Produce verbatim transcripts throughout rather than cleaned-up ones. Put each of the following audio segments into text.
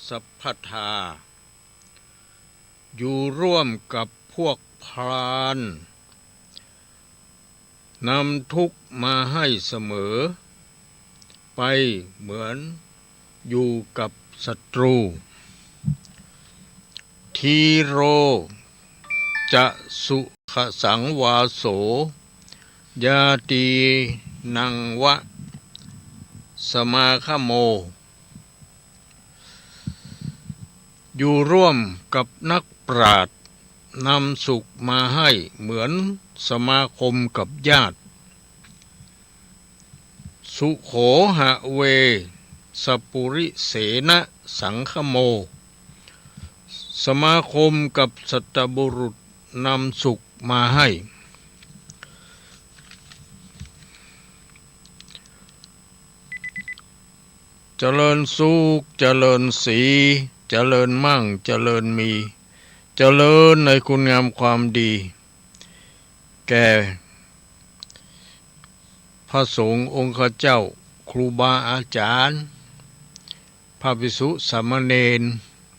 สัพพทา อยู่ร่วมกับพวกพราน นำทุกข์มาให้เสมอ ไปเหมือนอยู่กับศัตรู ธีโร จะสุขสังวาโส ญาตีนังวะสมาคโม อยู่ร่วมกับนักปราชญ์นำสุขมาให้เหมือนสมาคมกับญาติ สุโขหะเว สปุริเสนะสังคโม สมาคมกับสัตบุรุษนำสุขมาให้ เจริญสุข เจริญศรี เจริญมั่ง เจริญมี เจริญในคุณงามความดี แก่พระสงฆ์องค์ข้าเจ้า ครูบาอาจารย์ พระภิกษุสามเณร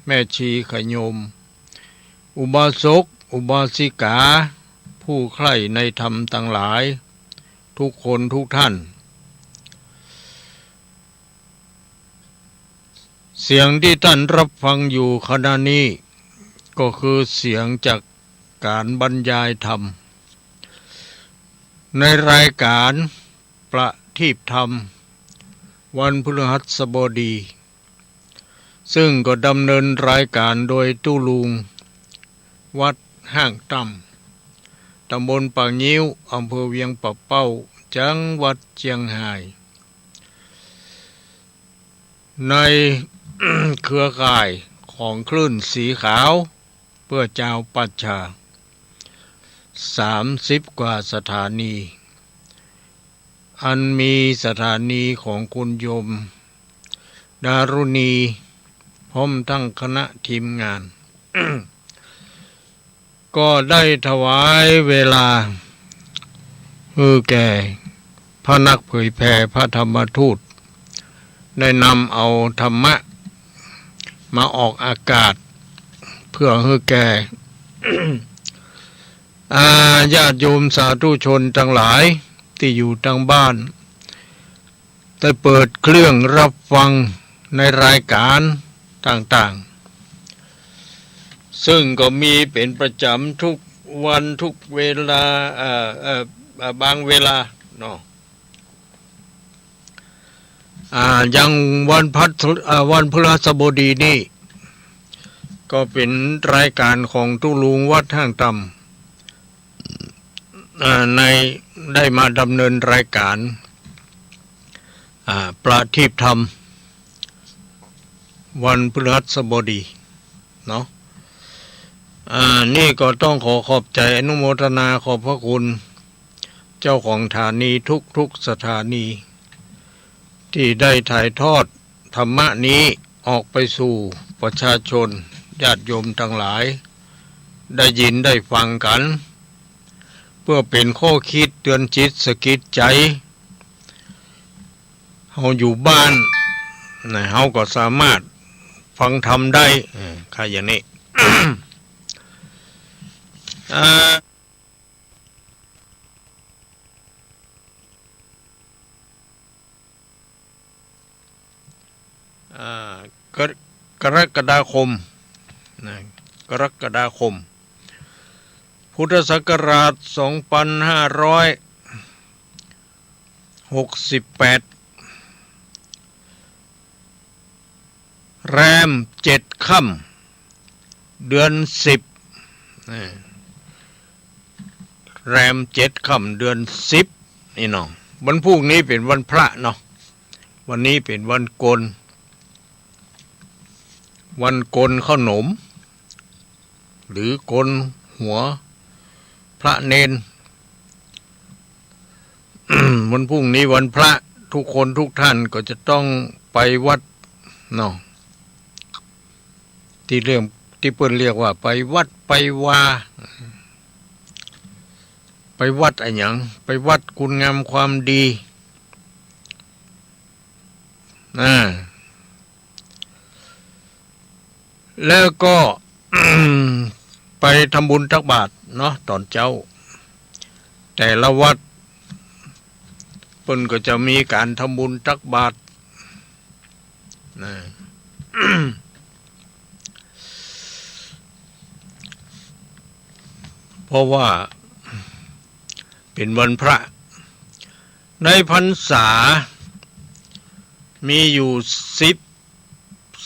แม่ชีขะโยม อุบาสก อุบาสิกา ผู้ใคร่ในธรรมทั้งหลาย ทุกคนทุกท่าน เสียงที่ท่านรับฟังอยู่ขณะนี้ ก็คือเสียงจากการบรรยายธรรม ในรายการประทีปธรรม วันพฤหัสบดี ซึ่งก็ดำเนินรายการโดยตุ๊ลุง วัดห้างต่ำ ตำบลป่างิ้ว อำเภอเวียงป่าเป้า จังหวัดเจียงฮาย ใน เครือข่ายของคลื่นสีขาว เพื่อจาวปัจฉา สามสิบกว่าสถานี อันมีสถานีของคุณโยมดารุณี พร้อมทั้งคณะทีมงาน ก็ได้ถวายเวลาหื้อแก่พระนักเผยแผ่พระธรรมทูต ได้นำเอาธรรมะมาออกอากาศ เพื่อหื้อแก่ อา ญาติโยมสาธุชนทั้งหลายที่อยู่ทางบ้าน ได้เปิดเครื่องรับฟังในรายการต่างๆ ซึ่งก็มีเป็นประจำทุกวันทุกเวลา เอ่อ เอ่อ เอ่อ บางเวลาเนาะ อ่า อย่างวันพัด อ่า วันพฤหัสบดีนี่ ก็เป็นรายการของตุ๊ลุงวัดห้างต่ำ อ่า ใน ได้มาดำเนินรายการ อ่า ประทีปธรรม วันพฤหัสบดีเนาะ อ่า นี่ก็ต้องขอขอบใจอนุโมทนาขอบพระคุณ เจ้าของสถานีทุกๆสถานี ที่ได้ถ่ายทอดธรรมะนี้ออกไปสู่ประชาชนญาติโยมทั้งหลาย ได้ยินได้ฟังกัน เพื่อเป็นข้อคิดเตือนจิตสะกิดใจ เฮาอยู่บ้านนะ เฮาก็สามารถฟังธรรมได้ เออ ค่ะ อย่างนี้ อ่า อ่า กร- กรกฎาคมนะ กรกฎาคม พุทธศักราชสองพันห้าร้อยหกสิบแปด แรมเจ็ดค่ำ เดือนสิบ นะ แรมเจ็ดค่ำ เดือนสิบ นี่เนาะ วันพูกนี้เป็นวันพระเนาะ วันนี้เป็นวันโกน วันโกนข้าวหนม หรือโกนหัวพระเณร วันพูกนี้วันพระ ทุกคนทุกท่านก็จะต้องไปวัดเนาะ ตี้เรียก ตี้เปิ้นเรียกว่าไปวัดไปวา ไปวัดอะหยัง ไปวัดคุณงามความดี อ่า แล้วก็ ไปทำบุญตักบาตรเนาะ ต๋อนเจ๊า แต่ละวัดเปิ้นก็จะมีก๋านทำบุญตักบาตรนะ เพราะว่าเป๋นวันพระ ในพรรษามีอยู่สิบ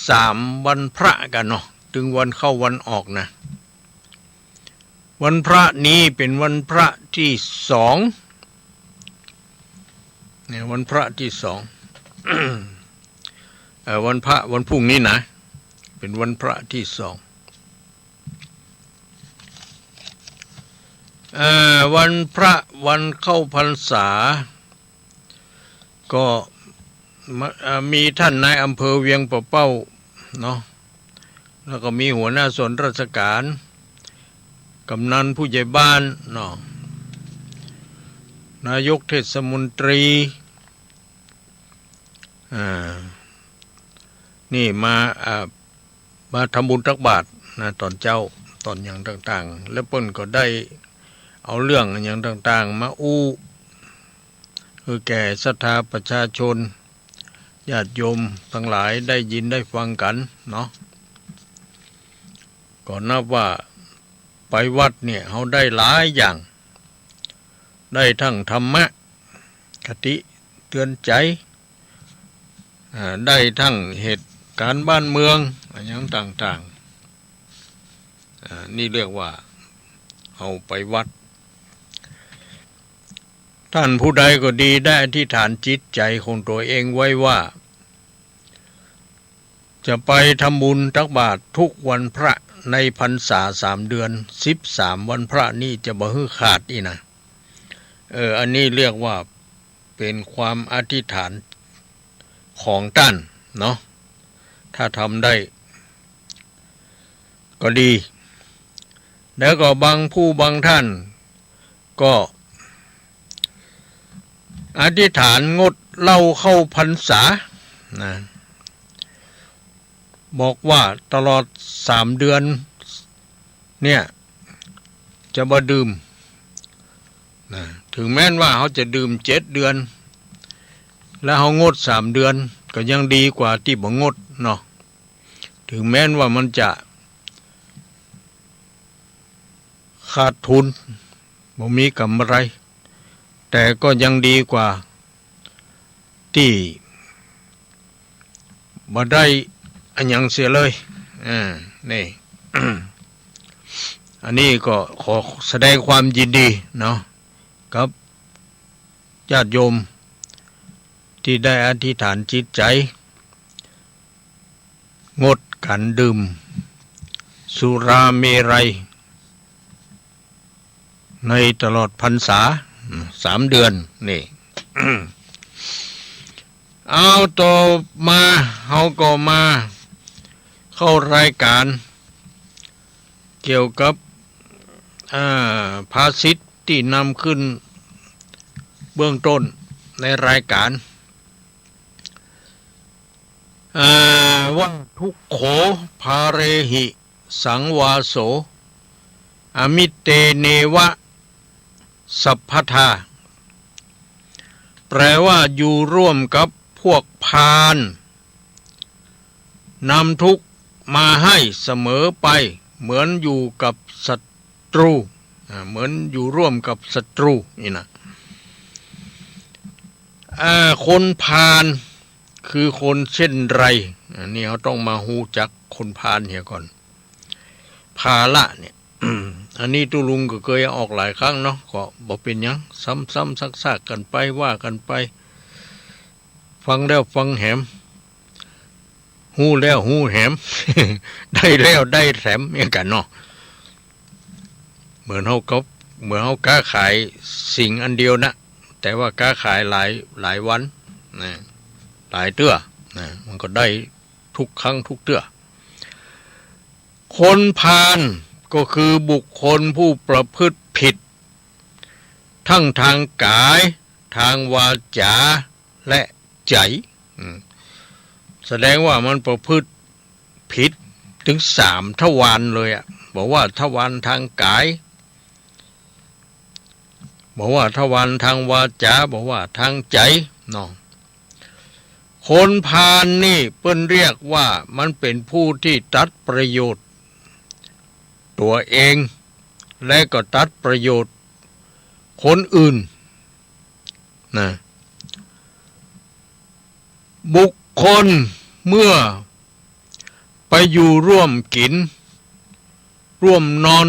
สามวันพระกั๋นเนาะ ตึงวันเข้าวันออกนะ วันพระนี้เป๋นวันพระตี้สอง เนี่ย วันพระตี้สอง เอ่อ วันพระวันพรุ่งนี้นะ เป๋นวันพระตี้สอง เอ่อ วันพระวันเข้าพรรษา ก็มา เอ่อ มีต้านนายอำเภอเวียงป่าเป้าเนาะ แล้วก็มีหัวหน้าส่วนราชก๋าน ก๋ำนันผู้ใหญ่บ้านเนาะ นายกเทศมนตรี อ่า นี่มา อ่า มาทำบุญตักบาตรนะ ต๋อนเจ๊า ต๋อนหยังต่างๆ แล้วเปิ้นก็ได้เอาเรื่องหยังต่างๆ มาอู้ หื้อแก่ศรัทธาประชาชน ญาติโยมตังหลายได้ยินได้ฟังกั๋นเนาะ ก็นับว่าไปวัดเนี่ย เฮาได้หลายอย่าง ได้ตึงธรรมะ คติเตื๋อนใจ๋ อ่า ได้ตึงเหตุก๋ารณ์บ้านเมือง อะหยังต่างๆ อ่า นี่เรียกว่าเฮาไปวัด ต้านผู้ใดก็ดี ได้อธิษฐานจิตใจ๋ของตั๋วเองไว้ว่า จะไปทำบุญตักบาตรทุกวันพระในพรรษาสามเดือน สิบสามวันพระนี่จะบ่หื้อขาดอี้นะ เออ อันนี้เรียกว่าเป๋นความอธิษฐานของต้านเนาะ ถ้าทำได้ก็ดี แล้วก็บางผู้บางต้าน ก็อธิษฐานงดเหล้าเข้าพรรษานะ บอกว่าตลอดสามเดือนเนี่ย จะบ่ดื่มนะ ถึงแม้นว่าเฮาจะดื่มเจ็ดเดือน แล้วเฮางดสามเดือน ก็ยังดีกว่าตี้บ่งดเนาะ ถึงแม้นว่ามันจะ ขาดทุน บ่มีก๋ำไร แต่ก็ยังดีกว่าตี้บ่ได้อะหยังเสียเลย อ่า นี่ อันนี้ก็ขอแสดงความยินดีเนาะ กับญาติโยม ตี้ได้อธิษฐานจิตใจ๋ งดก๋านดื่มสุราเมรัย ในตลอดพรรษา อืม สามเดือน นี่ เอา ต่อมา เฮาก็มาเข้ารายก๋าน เกี่ยวกับ อ่า ภาษิตตี้นำขึ้นเบื้องต้นในรายก๋าน อ่า ว่า ทุกโข ภาเรหิ สังวาโส อมิตเตเนวะ สัพพทา แปลว่า อยู่ร่วมกับพวกพาลนำทุกข์มาให้เสมอไป เหมือนอยู่กับศัตรู อ่า เหมือนอยู่ร่วมกับศัตรู นี่นะ อ่า คนพาลคือคนเช่นไร อันนี้เฮาต้องมาฮู้จักคนพาลเหียก่อน ภาละเนี่ย อันนี้ตุ๊ลุงก็เกยออกหลายครั้งเนาะ ก็บ่เป๋นหยัง ซ้ำๆ ซากๆ กั๋นไป ว่ากั๋นไป ฟังแล้วฟังแหม ฮู้แล้วฮู้แหม ได้แล้วได้แถม อย่างกั๋นเนาะ เหมือนเฮาก็ เหมือนเฮาก๊าขายสิ่งอันเดียวนะ แต่ว่าก๊าขายหลาย หลายวันนะ หลายเตื้อนะ มันก็ได้ทุกครั้งทุกเตื้อ คนพาลก็คือบุคคลผู้ประพฤติผิด ทั้งทางกาย ทางวาจา และใจ๋ อืม แสดงว่ามันประพฤติผิด เ งสามทวารเลยอะ บ่ว่าทวารตางก๋าย บ่ว่าทวารตางวาจ๋า บ่ว่าตางใจ๋เนาะ คนพาลนี่เปิ้นเรียกว่ามันเป๋นผู้ตี้ตัดประโยชน์ตั๋วเอง และก็ตัดประโยชน์คนอื่นนะ บุคคลเมื่อไปอยู่ร่วมกิ๋น ร่วมนอน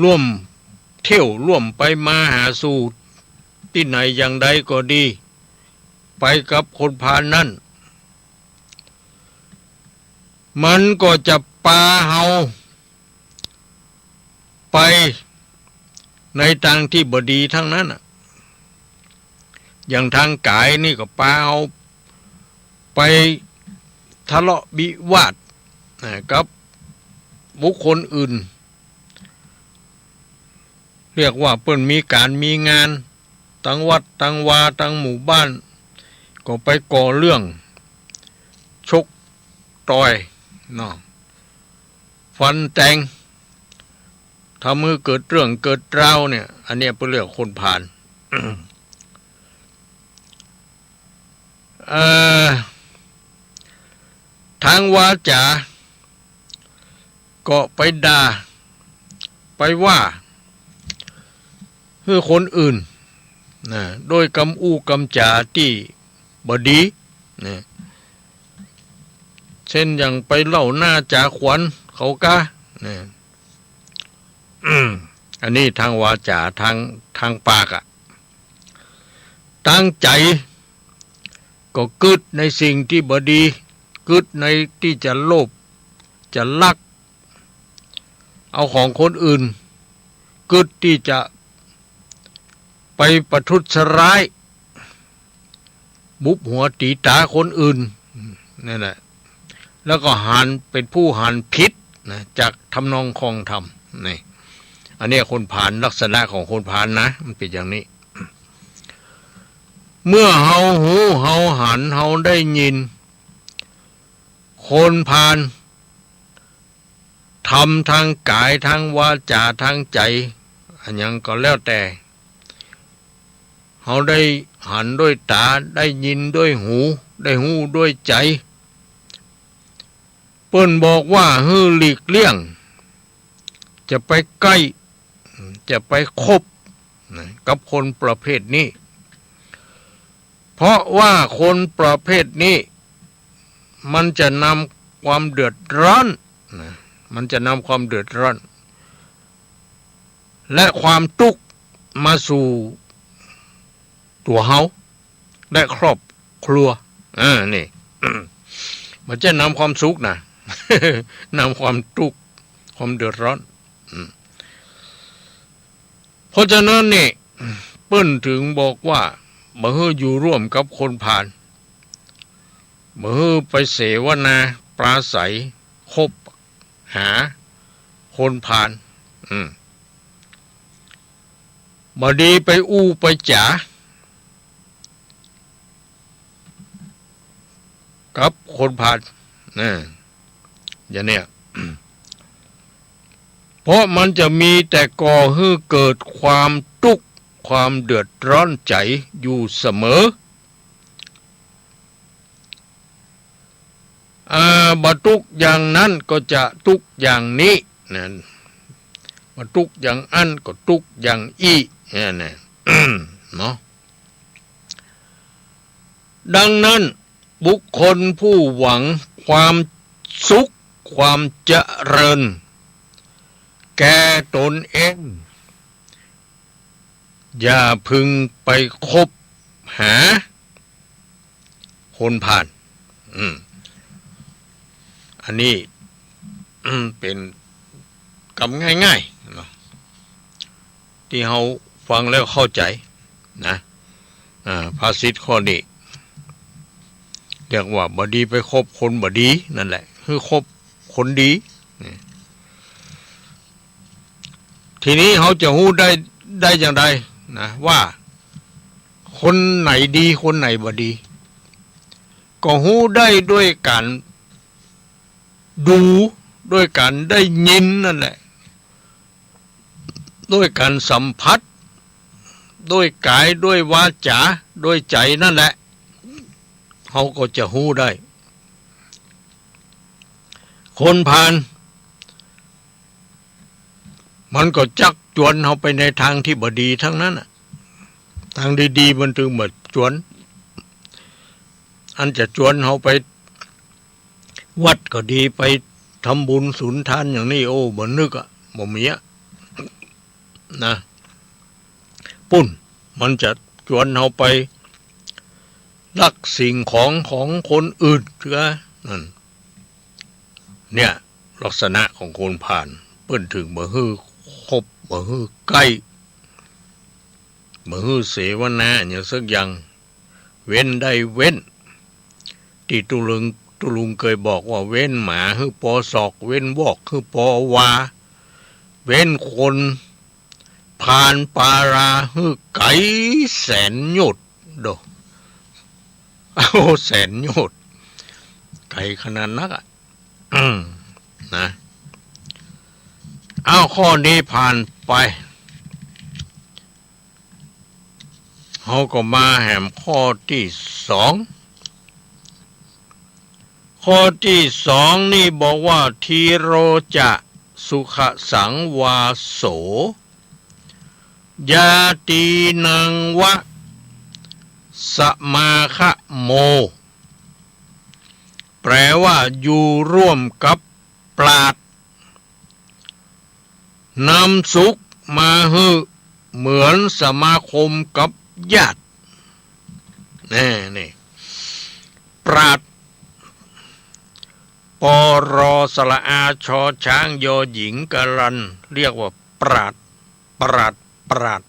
ร่วมเที่ยว ร่วมไปมาหาสู่ตี้ไหนอย่างใดก็ดี ไปกับคนพาลนั้น มันก็จะปาเฮาไปในตางตี้บ่ดีตังนั้นน่ะ อย่างตางก๋ายนี่ก็ปาเฮาไปทะเลาะวิวาทนะ กับบุคคลอื่น เรียกว่าเปิ้นมีก๋านมีงาน ตังวัดตังวาตังหมู่บ้าน ก็ไปก่อเรื่องชกต่อยเนาะ ฟันแตง ทำหื้อเกิดเรื่องเกิดราวเนี่ย อันเนี้ยเปิ้นเรียกคนพาล เอ่อ ตางวาจ๋า ก็ไปด่า ไปว่าหื้อคนอื่นนะ โดยกำอู้กำจ๋าตี้บ่ดีนะ เช่นอย่างไปเล่าหน้าจ๋าขวัญเขาก้านะ อันนี้ตางวาจ๋า ตาง ตางปากอะ ตางใจ๋ ก็กึ๊ดในสิ่งตี้บ่ดี กึ๊ดในตี้จะโลภ จะลักเอาของคนอื่น กึ๊ดตี้จะไปประทุษร้าย บุบหัวตี๋ต๋าคนอื่น นั่นแหละ แล้วก็หัน เป๋นผู้หันผิดนะ จากทำนองครองธรรม นี่ อันเนี้ยคนพาล ลักษณะของคนพาลนะ มันเป๋นอย่างนี้ เมื่อเฮาฮู้ เฮาหัน เฮาได้ยิน คนพาลทำตางก๋าย ตางวาจ๋า ตางใจ๋ อะหยังก็แล้วแต่ เฮาได้หันด้วยต๋า ได้ยินด้วยหู ได้ฮู้ด้วยใจ๋ เปิ้นบอกว่าหื้อหลีกเลี่ยง จะไปใก้ จะไปคบนะ กับคนประเภทนี้ เพราะว่าคนประเภทนี้ มันจะนำความเดือดร้อนนะ มันจะนำความเดือดร้อน และความตุ๊กข์มาสู่ตั๋วเฮา และครอบครัว อ่า นี่ บ่ใจ้นำความสุขนะ นำความตุ๊กข์ ความเดือดร้อน อืม เพราะฉะนั้นนี่ เปิ้นถึงบอกว่า บ่หื้ออยู่ร่วมกับคนพาล บ่หื้อไปเสวนา ปราศรัย คบหาคนพาล อืม บ่ดีไปอู้ไปจ๋า กับคนพาล นะ อย่างเนี้ย เพราะมันจะมีแต่ก่อหื้อเกิดความตุ๊กข์ ความเดือดร้อนใจ๋อยู่เสมอ อ่า บ่ตุ๊กข์อย่างนั้นก็จะตุ๊กข์อย่างนี้ นะ บ่ตุ๊กข์อย่างอั้นก็ตุ๊กข์อย่างอี้ เนี่ยนะ เนาะ ดังนั้น บุคคลผู้หวังความสุข ความเจริญ แก่ตนเอง อย่าพึงไปคบหาคนพาล อืม อันนี้ อืม เป๋นกำง่ายๆ เนาะ ตี้เฮาฟังแล้วเข้าใจ๋นะ อ่า ภาษิตข้อนี้ เรียกว่าบ่ดีไปคบคนบ่ดี นั่นแหละ หื้อคบคนดี นี่ ทีนี้เฮาจะฮู้ได้ ได้อย่างใดนะ ว่าคนไหนดี คนไหนบ่ดี ก็ฮู้ได้ด้วยก๋าน ดู ด้วยก๋านได้ยินนั่นแหละ ด้วยก๋านสัมผัส ด้วยก๋าย ด้วยวาจ๋า ด้วยใจ๋นั่นแหละ เฮาก็จะฮู้ได้ คนพาล มันก็จักจวนเฮาไปในตางตี้บ่ดีตังนั้นน่ะ ตางดีๆ มันตึงบ่จวน อันจะจวนเฮาไปวัดก็ดี ไปทำบุญสุนทานอย่างนี้ โอ้ บ่นึกอะ บ่มีอะ นะ ปุ้น มันจะจวนเฮาไปลักสิ่งของของคนอื่นเตื้อ นั่น เนี่ย ลักษณะของคนพาล เปิ้นถึงบ่หื้อคบ บ่หื้อใก้ บ่หื้อเสวนาหยังสักอย่าง เว้นได้เว้น ตี้ตุ๊ลุง ตุ๊ลุงเกยบอกว่า เว้นหมาหื้อปอศอก เว้นวอกหื้อปอวา เว้นคนพาลปาราหื้อไก๋แสนโยชน์ โด โอ้ แสนโยชน์ ไก๋ขนาดนักอะ อืม นะ เอาข้อนี้ผ่านไป เฮาก็มาแหมข้อตี้สอง ข้อตี้สองนี่บอกว่า ทีโรจะ สุขสังวาโส ญาตีนังวะ สมาคะโม แปลว่า อยู่ร่วมกับปราชญ์ นำสุขมาหื้อ เหมือนสมาคมกับญาติ แน่ นี่ ปราชญ์ ปอ รอ สระอา ชอช้าง ยอหญิง กรัน เรียกว่าปราชญ์ ปราชญ์ ปราชญ์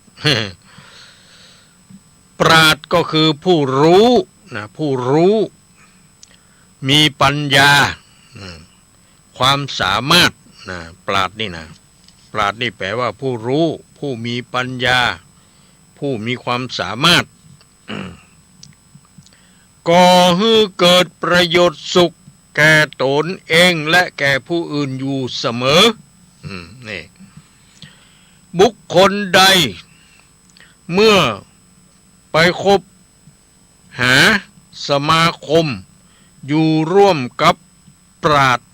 ปราชญ์ก็คือผู้รู้นะ ผู้รู้ มีปัญญานะ ความสามารถนะ ปราชญ์นี่นะ ปราชญ์นี่แปลว่าผู้รู้ ผู้มีปัญญา ผู้มีความสามารถ ก่อหื้อเกิดประโยชน์สุขแก่ตนเองและแก่ผู้อื่นอยู่เสมอ อืม นี่ บุคคลใด เมื่อไปคบหาสมาคม อยู่ร่วมกับปราชญ์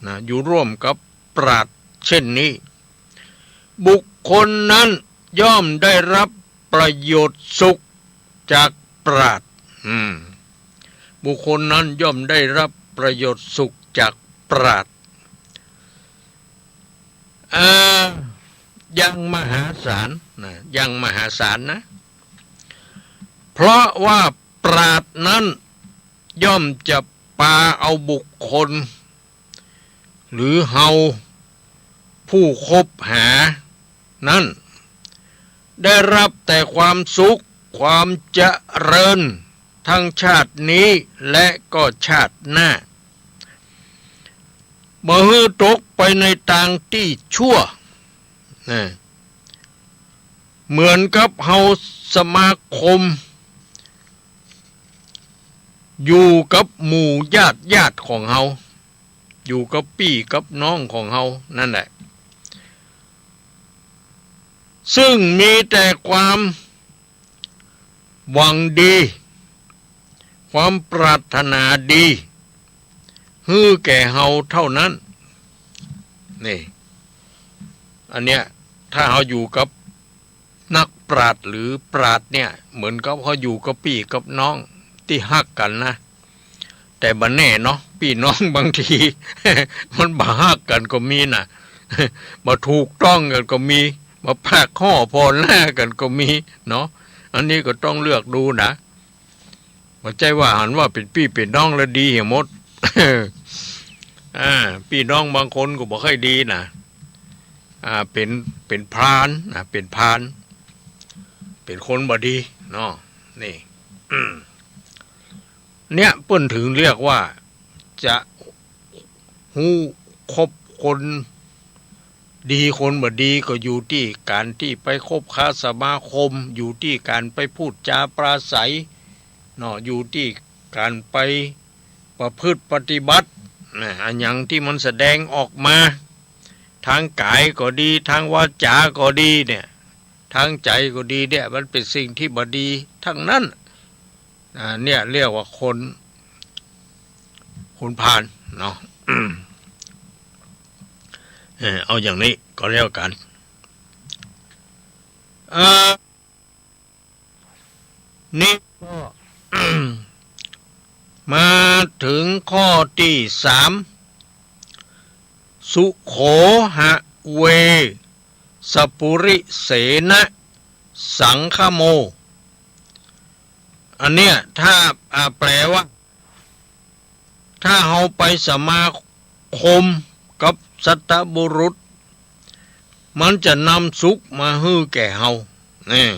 นะ อยู่ร่วมกับปราชญ์เช่นนี้ บุคคลนั้นย่อมได้รับประโยชน์สุขจากปราชญ์ อืม บุคคลนั้นย่อมได้รับประโยชน์สุขจากปราชญ์ เอ่อ อย่างมหาศาลนะ อย่างมหาศาลนะ เพราะว่าปราชญ์นั้นย่อมจะปาเอาบุคคล หรือเฮาผู้คบหานั้น ได้รับแต่ความสุข ความเจริญ ทั้งชาตินี้และก็ชาติหน้า บ่หื้อตกไปในตางตี้ชั่วนะ เหมือนกับเฮาสมาคม อยู่กับหมู่ญาติญาติของเฮา อยู่กับปี้กับน้องของเฮานั่นแหละ ซึ่งมีแต่ความหวังดี ความปรารถนาดี หื้อแก่เฮาเท่านั้น นี่ อันเนี้ย ถ้าเฮาอยู่กับ นักปราชญ์หรือปราชญ์เนี่ย เหมือนกับเฮาอยู่กับปี้กับน้องตี้ฮักกั๋นนะ แต่บ่แน่เนาะ ปี้น้องบางที มันบ่ฮักกั๋นก็มีนะ บ่ถูกต้องกั๋นก็มี บ่ปากฮ้อผ่อหน้ากั๋นก็มีเนาะ อันนี้ก็ต้องเลือกดูนะ บ่ใจ้ว่าหันว่าเป๋นปี้เป๋นน้องแล้วดีเหียหมด อ่า ปี้น้องบางคนก็บ่ค่อยดีนะ อ่า เป๋น เป๋นพาลนะ เป๋นพาล เป๋นคนบ่ดีเนาะ นี่ เนี่ย เปิ้นถึงเรียกว่า จะฮู้คบคนดีคนบ่ดี ก็อยู่ตี้ก๋านตี้ไปคบค้าสมาคม อยู่ตี้ก๋านไปพูดจาปราศรัยเนาะ อยู่ตี้ก๋านไปประพฤติปฏิบัติ นะ อะหยังตี้มันแสดงออกมา ตางก๋ายก็ดี ตางวาจาก็ดีเนี่ย ตางใจ๋ก็ดีเนี่ย มันเป๋นสิ่งตี้บ่ดีตังนั้น อ่า เนี่ยเรียกว่าคน คนพาลเนาะ เออ เอาอย่างนี้ก็แล้วกั๋น เอ่อ นี่ก็ มาเถิงข้อตี้สาม สุโขหะเว สปุริเสนะ สังคโม อันเนี้ยถ้า อ่า แปลว่า ถ้าเฮาไปสมาคมกับสัตบุรุษ มันจะนำสุขมาหื้อแก่เฮา นี่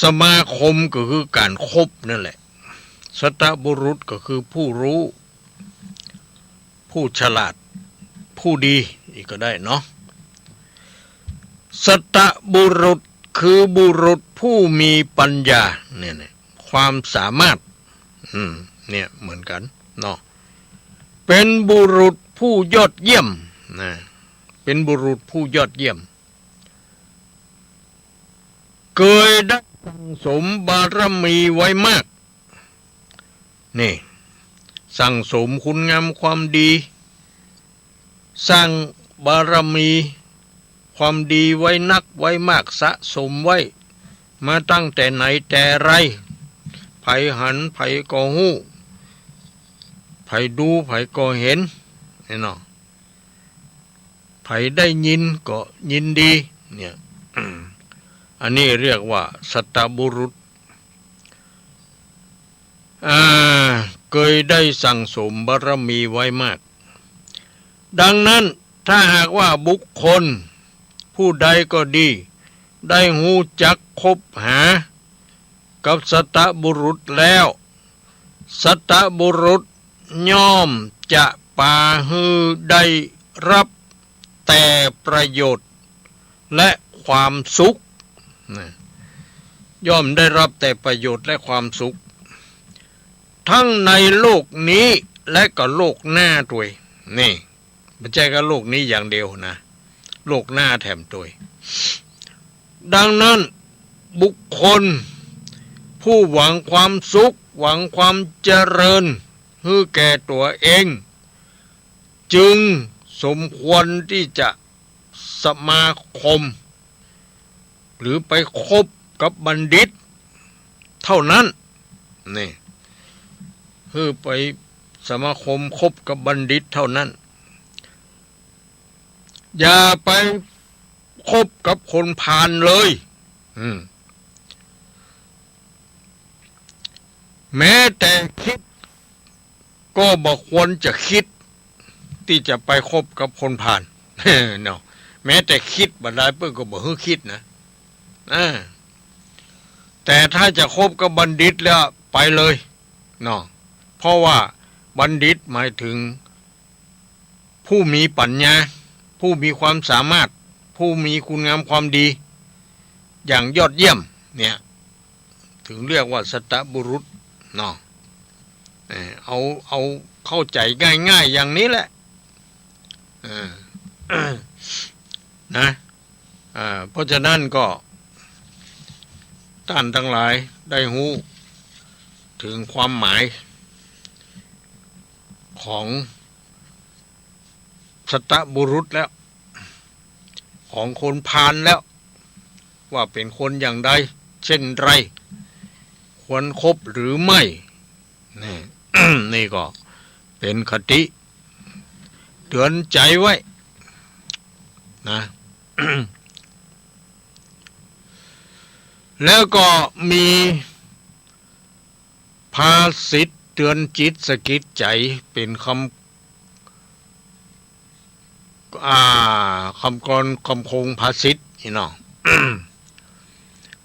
สมาคมก็คือก๋านคบนั่นแหละ สัตบุรุษก็คือผู้ฮู้ ผู้ฉลาด ผู้ดี อีกก็ได้เนาะ สัตบุรุษคือบุรุษผู้มีปัญญา เนี่ย เนี่ย ความสามารถ อืม เนี่ย เหมือนกั๋นเนาะ เป๋นบุรุษผู้ยอดเยี่ยม นะ เป๋นบุรุษผู้ยอดเยี่ยม เกยได้สั่งสมบารมีไว้มาก นี่ สั่งสมคุณงามความดี สร้างบารมีความดีไว้นักไว้มาก สะสมไว้ มาตั้งแต่ไหนแต่ไร ใผหันใผก็ฮู้ ใผดูใผก็เห็น นี่เนาะ ใผได้ยินก็ยินดี เนี่ย อันนี้เรียกว่าสัตบุรุษ อ่า เกยได้สั่งสมบารมีไว้มาก ดังนั้นถ้าหากว่าบุคคลผู้ใดก็ดี ได้ฮู้จักคบหากับสัตบุรุษแล้ว สัตบุรุษย่อมจะปาหื้อได้รับแต่ประโยชน์และความสุข นะ ย่อมได้รับแต่ประโยชน์และความสุข ทั้งในโลกนี้และก็โลกหน้าตวย นี่ บ่ใจ้แค่โลกนี้อย่างเดียวนะ โลกหน้าแถมตวย ดังนั้นบุคคลผู้หวังความสุข หวังความเจริญหื้อแก่ตั๋วเอง จึงสมควรตี้จะสมาคม หรือไปคบกับบัณฑิตเท่านั้น นี่ คือไปสมาคมคบกับบัณฑิตเท่านั้น อย่าไปคบกับคนพาลเลย อืม แม้แต่คิดก็บ่ควรจะคิดตี้จะไปคบกับคนพาล เนาะ แม้แต่คิดบ่ได้ เปิ้นก็บ่หื้อคิดนะ อ่า แต่ถ้าจะคบกับบัณฑิตแล้วไปเลย เนาะ เพราะว่าบัณฑิตหมายถึงผู้มีปัญญา ผู้มีความสามารถ ผู้มีคุณงามความดีอย่างยอดเยี่ยม เนี่ย ถึงเรียกว่าสัตบุรุษ เนาะ เออ เอา เอาเข้าใจ๋ง่ายๆ อย่างนี้แหละ เออ นะ อ่า เพราะฉะนั้นก็ ต้านตังหลายได้ฮู้ถึงความหมายของสัตบุรุษแล้ว ของคนพาลแล้ว ว่าเป๋นคนอย่างใด เช่นไร ควรคบหรือไม่ นี่ นี่ก็เป๋นคติเตือนใจ๋ไว้นะ แล้วก็มีภาษิตเตือนจิตสะกิดใจ๋ เป๋นคำ อ่า คำกลอน คำคมภาษิตนี่เนาะ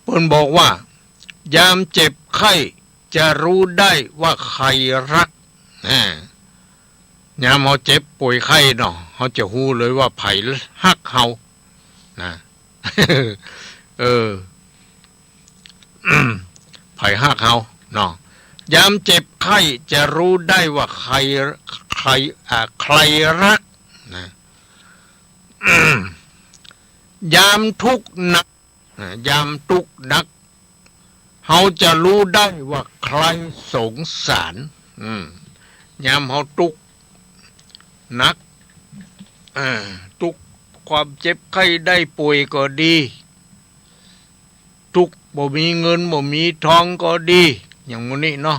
เปิ้นบอกว่า ยามเจ็บไข้จะรู้ได้ว่าใครฮัก อ่า ยามเฮาเจ็บป่วยไข้เนาะ เฮาจะฮู้เลยว่าใผฮักเฮา นะ เออ ใผฮักเฮาเนาะ ยามเจ็บไข้จะฮู้ได้ว่าใคร ใคร อ่า ใครฮักนะ ยามทุกข์หนัก อ่า ยามตุ๊กข์หนัก เฮาจะฮู้ได้ว่าใครสงสาร อืม ยามเฮาตุ๊กข์หนัก อ่า ตุ๊กข์ความเจ็บไข้ได้ป่วยก็ดี ตุ๊กข์บ่มีเงินบ่มีทองก็ดี อย่างหมู่นี้เนาะ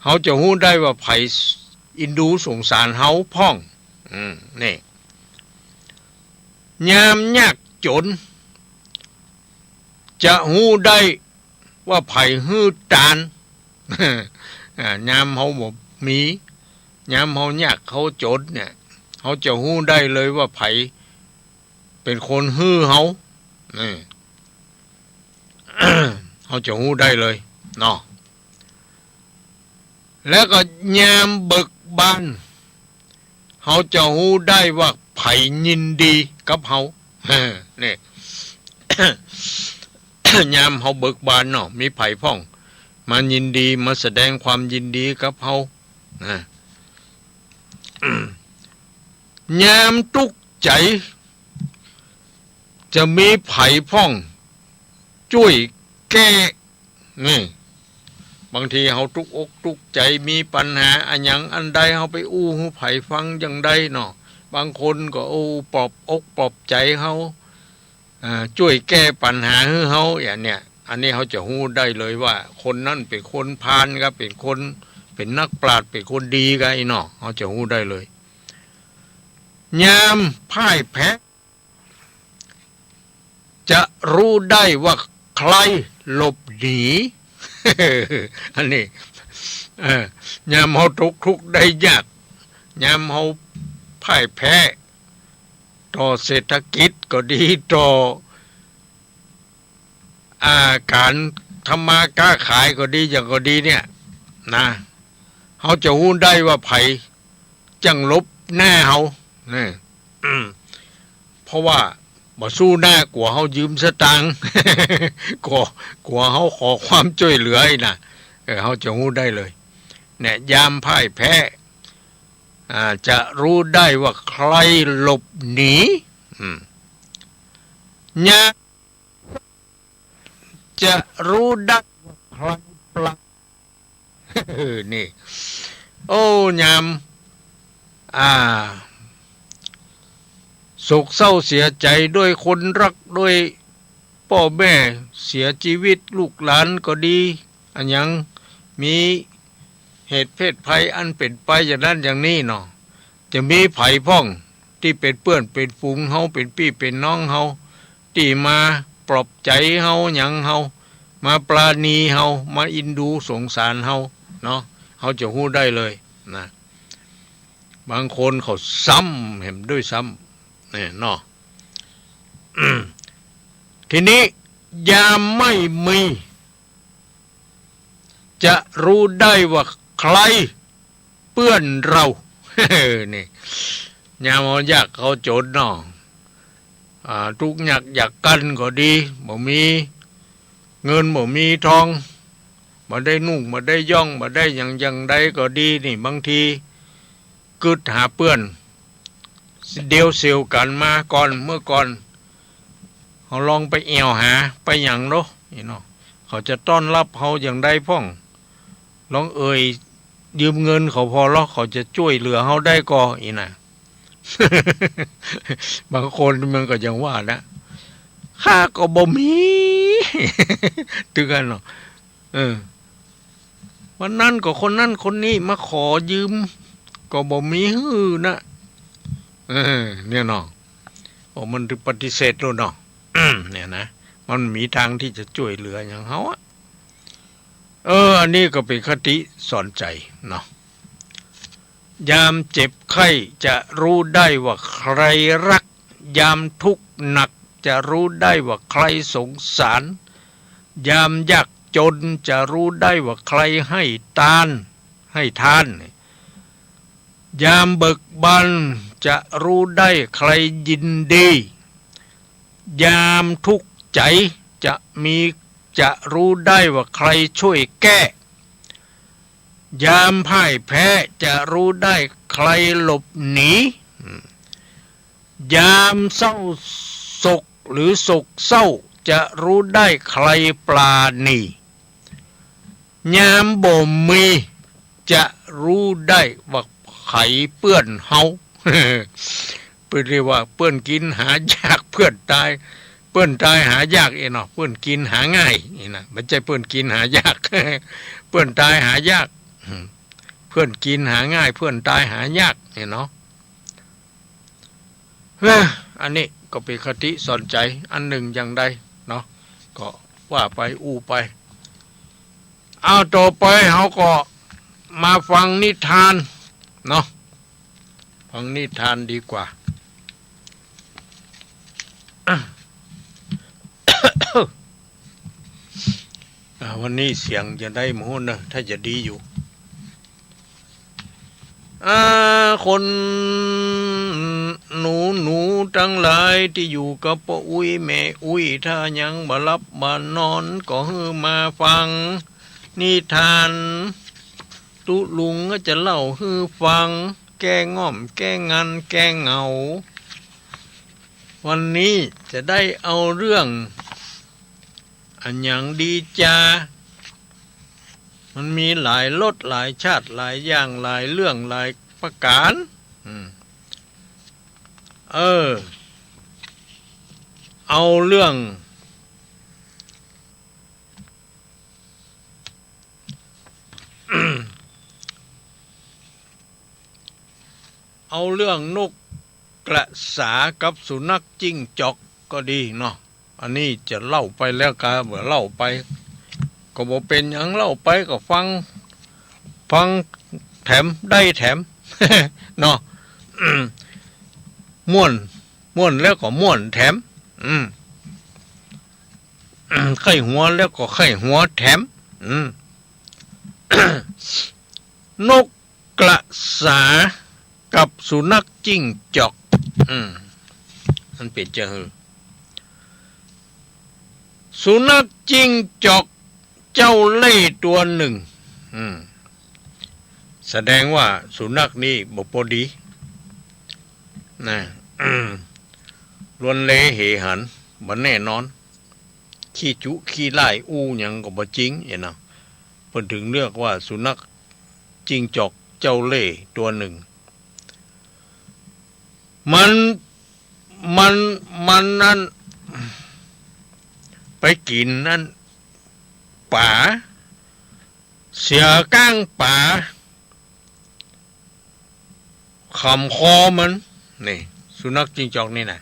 เฮาจะฮู้ได้ว่าใผอินดูสงสารเฮาพ่อง อืม นี่ ยามยากจ๋น จะฮู้ได้ว่าใผหื้อตาน อ่า ยามเฮาบ่มี ยามเฮายากเฮาจ๋นเนี่ย เฮาจะฮู้ได้เลยว่าใผเป๋นคนหื้อเฮา นี่ เฮาจะฮู้ได้เลยเนาะ แล้วก็ยามเบิกบาน เฮาจะฮู้ได้ว่าใผยินดีกับเฮา นี่ ยามเฮาเบิกบานเนาะ มีใผพ่องมายินดี มาแสดงความยินดีกับเฮานะ ยามตุ๊กข์ใจ๋ จะมีใผพ่องจ้วยแก้ นี่ บางทีเฮาตุ๊กข์อกตุ๊กข์ใจ๋ มีปัญหาอะหยังอันใด เฮาไปอู้หื้อใผฟังอย่างใดเนาะ บางคนก็ โอ้ ปลอบอกปลอบใจ๋เฮา อ่า จ้วยแก้ปัญหาหื้อเฮา อย่างเนี้ย อันนี้เฮาจะฮู้ได้เลยว่าคนนั้นเป๋นคนพาลกา เป๋นคน เป๋นนักปราชญ์ เป๋นคนดีกา อี้เนาะ เฮาจะฮู้ได้เลย ยามพ่ายแพ้ จะฮู้ได้ว่าใครหลบหนี อันนี้ เออ ยามเฮาตกทุกข์ได้ยาก ยามเฮาพ่ายแพ้ ต่อเศรษฐกิจก็ดี ต่อ อ่า ก๋านทำมาค้าขายก็ดี อย่างก็ดีเนี่ยนะ เฮาจะฮู้ได้ว่าใผจั่งหลบหน้าเฮา นี่ อืม เพราะว่าบ่สู้หน้า กั๋วเฮายืมสตางค์ กั๋ว กั๋วเฮาขอความจ้วยเหลืออี้นะ เออ เฮาจะฮู้ได้เลย เนี่ย ยามพ่ายแพ้ อ่า จะฮู้ได้ว่าใครหลบหนี อืม ยาม จะฮู้ได้ว่าใครปลา นี่ โอ้ ยาม อ่า โศกเศร้าเสียใจ๋ด้วยคนฮัก ด้วยป้อแม่เสียจีวิต ลูกหลานก็ดี อะหยัง มีเหตุเพศภัยอันเป๋นไปอย่างนั้นอย่างนี้เนาะ จะมีใผพ่องตี้เป๋นเปื้อนเป๋นฝูงเฮา เป๋นปี้เป๋นน้องเฮา ตี้มาปลอบใจ๋เฮาหยังเฮา มาปราณีเฮา มาอินดูสงสารเฮาเนาะ เฮาจะฮู้ได้เลยนะ บางคนเขาซ้ำแหมด้วยซ้ำ เนี่ยเนาะ ทีนี้ยามไม่มี จะฮู้ได้ว่าใครเปื้อนเรา นี่ ยามเฮายากเฮาจ๋นเนาะ อ่า ตุ๊กข์ยากยากจนก็ดี บ่มีเงินบ่มีทอง บ่ได้นุ่งบ่ได้ย่อง บ่ได้หยังอย่างใดก็ดี นี่ บางทีกึ๊ดหาเปื้อน เดี่ยวเสี่ยวกั๋นมาก่อน เมื่อก่อน เฮาลองไปแอ่วหา ไปหยังเนาะ นี่เนาะ เขาจะต้อนฮับเฮาอย่างใดพ่อง ลองเอ่ยยืมเงินเขาผ่อลอ เขาจะจ้วยเหลือเฮาได้ก่อ อี้นะ บางคนมันก็ยังว่านะ ข้าก็บ่มี ตึงกั๋นเนาะ เออ วันนั้นก็คนนั้นคนนี้มาขอยืม ก็บ่มีหื้อนะ เออ เนี่ยเนาะ โอ้ มันปฏิเสธแล้วเนาะ เนี่ยนะ มันมีตางตี้จะจ้วยเหลือหยังเฮาอะ เออ อันนี้ก็เป๋นคติสอนใจ๋เนาะ ยามเจ็บไข้จะฮู้ได้ว่าใครฮัก ยามทุกข์หนักจะฮู้ได้ว่าใครสงสาร ยามยากจนจะฮู้ได้ว่าใครให้ตาน ให้ทาน ยามเบิกบานจะฮู้ได้ใครยินดี ยามทุกข์ใจ๋จะมี จะรู้ได้ว่าใครช่วยแก้ ยามพ่ายแพ้จะรู้ได้ใครหลบหนี ยามเศร้าโศกหรือโศกเศร้าจะรู้ได้ใครปราณี ยามบ่มีจะรู้ได้ว่าใผเปื้อนเฮา เปิ้นเรียกว่าเปื้อนกิ๋นหายาก เปื้อนต๋าย เปื้อนต๋ายหายากเองเนาะ เปื้อนกิ๋นหาง่ายนี่นะ บ่ใจ้เปื้อนกิ๋นหายาก เปื้อนต๋ายหายาก เปื้อนกิ๋นหาง่าย เปื้อนต๋ายหายากนี่เนาะ เอ้อ อันนี้ก็เป๋นคติสอนใจ๋อันนึ่งอย่างใดเนาะ ก็ว่าไปอู้ไป เอา ต่อไปเฮาก็มาฟังนิทานเนาะ ฟังนิทานดีกว่า อ่า วันนี้เสียงจะได้หมู่เนอะ ถ้าจะดีอยู่ อ่า คนหนูๆ ตังหลายตี้อยู่กับป้ออุ๊ยแม่อุ๊ย ถ้ายังบ่หลับบ่นอน ก็หื้อมาฟังนิทาน ตุ๊ลุงก็จะเล่าหื้อฟัง แก้ง่อม แก้งัน แก้เหงา วันนี้จะได้เอาเรื่อง อะหยังดีจา มันมีหลายรสหลายชาติ หลายอย่าง หลายเรื่อง หลายประก๋าน อืม เออ เอาเรื่อง เอาเรื่องนกกระสากับสุนัขจิ้งจอกก็ดีเนาะ อันนี้จะเล่าไปแล้วกา บ่เล่าไปก็บ่เป๋นหยัง เล่าไปก็ฟัง ฟังแถมได้แถม เนาะ ม่วน ม่วนแล้วก็ม่วนแถม อืม ใค่หัวแล้วก็ใค่หัวแถม อืม นกกระสากับสุนัขจิ้งจอก อืม มันเป๋นจะหื้อ สุนัขจิ้งจอกเจ้าเล่ห์ตั๋วนึ่ง อืม แสดงว่าสุนัขนี่บ่ปอดีนะ ลวนเลเหหัน บ่แน่นอน ขี้จุขี้ล่ายอู้หยังก็บ่จริงเนาะ เปิ้นถึงเรียกว่าสุนัขจิ้งจอกเจ้าเล่ห์ตั๋วนึ่ง มัน มัน มันนั้น ไปกิ๋นนั้น ป๋า เสียก้างป๋า ขำคอมัน นี่ สุนัขจิ้งจอกนี่นะ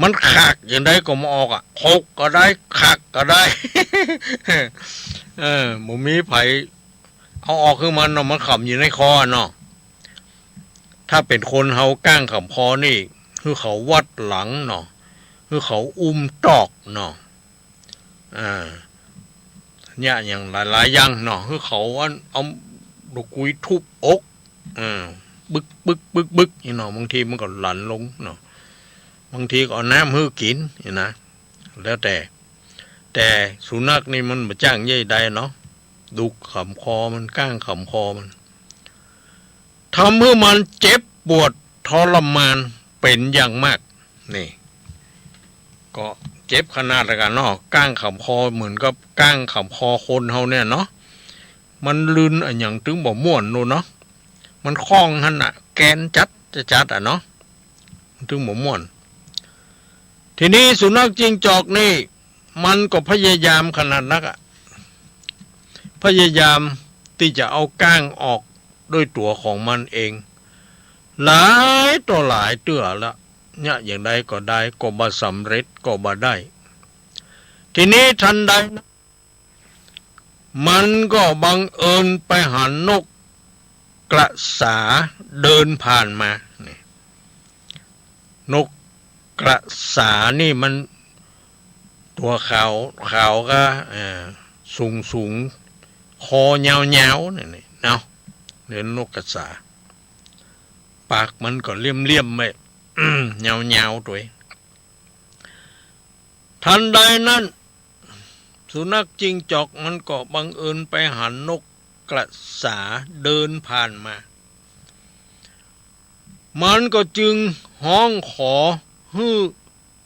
มันขากอย่างใดก็บ่ออกอะ ขกก็ได้ ขากก็ได้ เออ บ่มีใผเอาออกหื้อมันเนาะ มันขำอยู่ในคอเนาะ ถ้าเป๋นคนเฮาก้างขำคอนี่ หื้อเขาวัดหลังเนาะ หื้อเขาอุ้มตอกเนาะ อ่า เนี่ยอย่างหลายๆ อย่างเนาะ หื้อเขาอันเอาตะกุยทุบอก อ่า บึก บึก บึก บึก นี่เนาะ บางทีมันก็หลั่นลงเนาะ บางทีก็เอาน้ำหื้อกิ๋นนี่นะ แล้วแต่ แต่สุนัขนี่มันบ่จ้างเย้ยใดเนาะ ดูขำคอมัน ก้างขำคอมัน ทำหื้อมันเจ็บปวดทรมานเป๋นอย่างมาก นี่ ก็เจ็บขนาดละกั๋นเนาะ ก้างขำคอเหมือนกับก้างขำคอคนเฮาเนี่ยเนาะ มันลื่นอะหยังตึงบ่ม่วนโน่นเนาะ มันคล้องหั้นน่ะ แกนจั๊ดจะจั๊ดอะเนาะ มันตึงบ่ม่วน ทีนี้สุนัขจิ้งจอกนี่ มันก็พยายามขนาดนักอะ พยายามตี้จะเอาก้างออกด้วยตั๋วของมันเอง หลายต่อหลายเตื้อละ เนี่ยอย่างใดก็ได้ ก็บ่สำเร็จ ก็บ่ได้ ทีนี้ทันใดนั้น มันก็บังเอิญไปหันนกกระสาเดินผ่านมา นี่ นกกระสานี่มันตั๋วขาว ขาวก็ เอ่อ สูงสูง คอยาวๆ นี่ นี่เนาะ เรียกนกกระสา ปากมันก็เลี่ยมๆ ไว้ ยาวๆ ตวย ทันใดนั้น สุนัขจิ้งจอกมันก็บังเอิญไปหันนกกระสาเดินผ่านมา มันก็จึงฮ้องขอหื้อ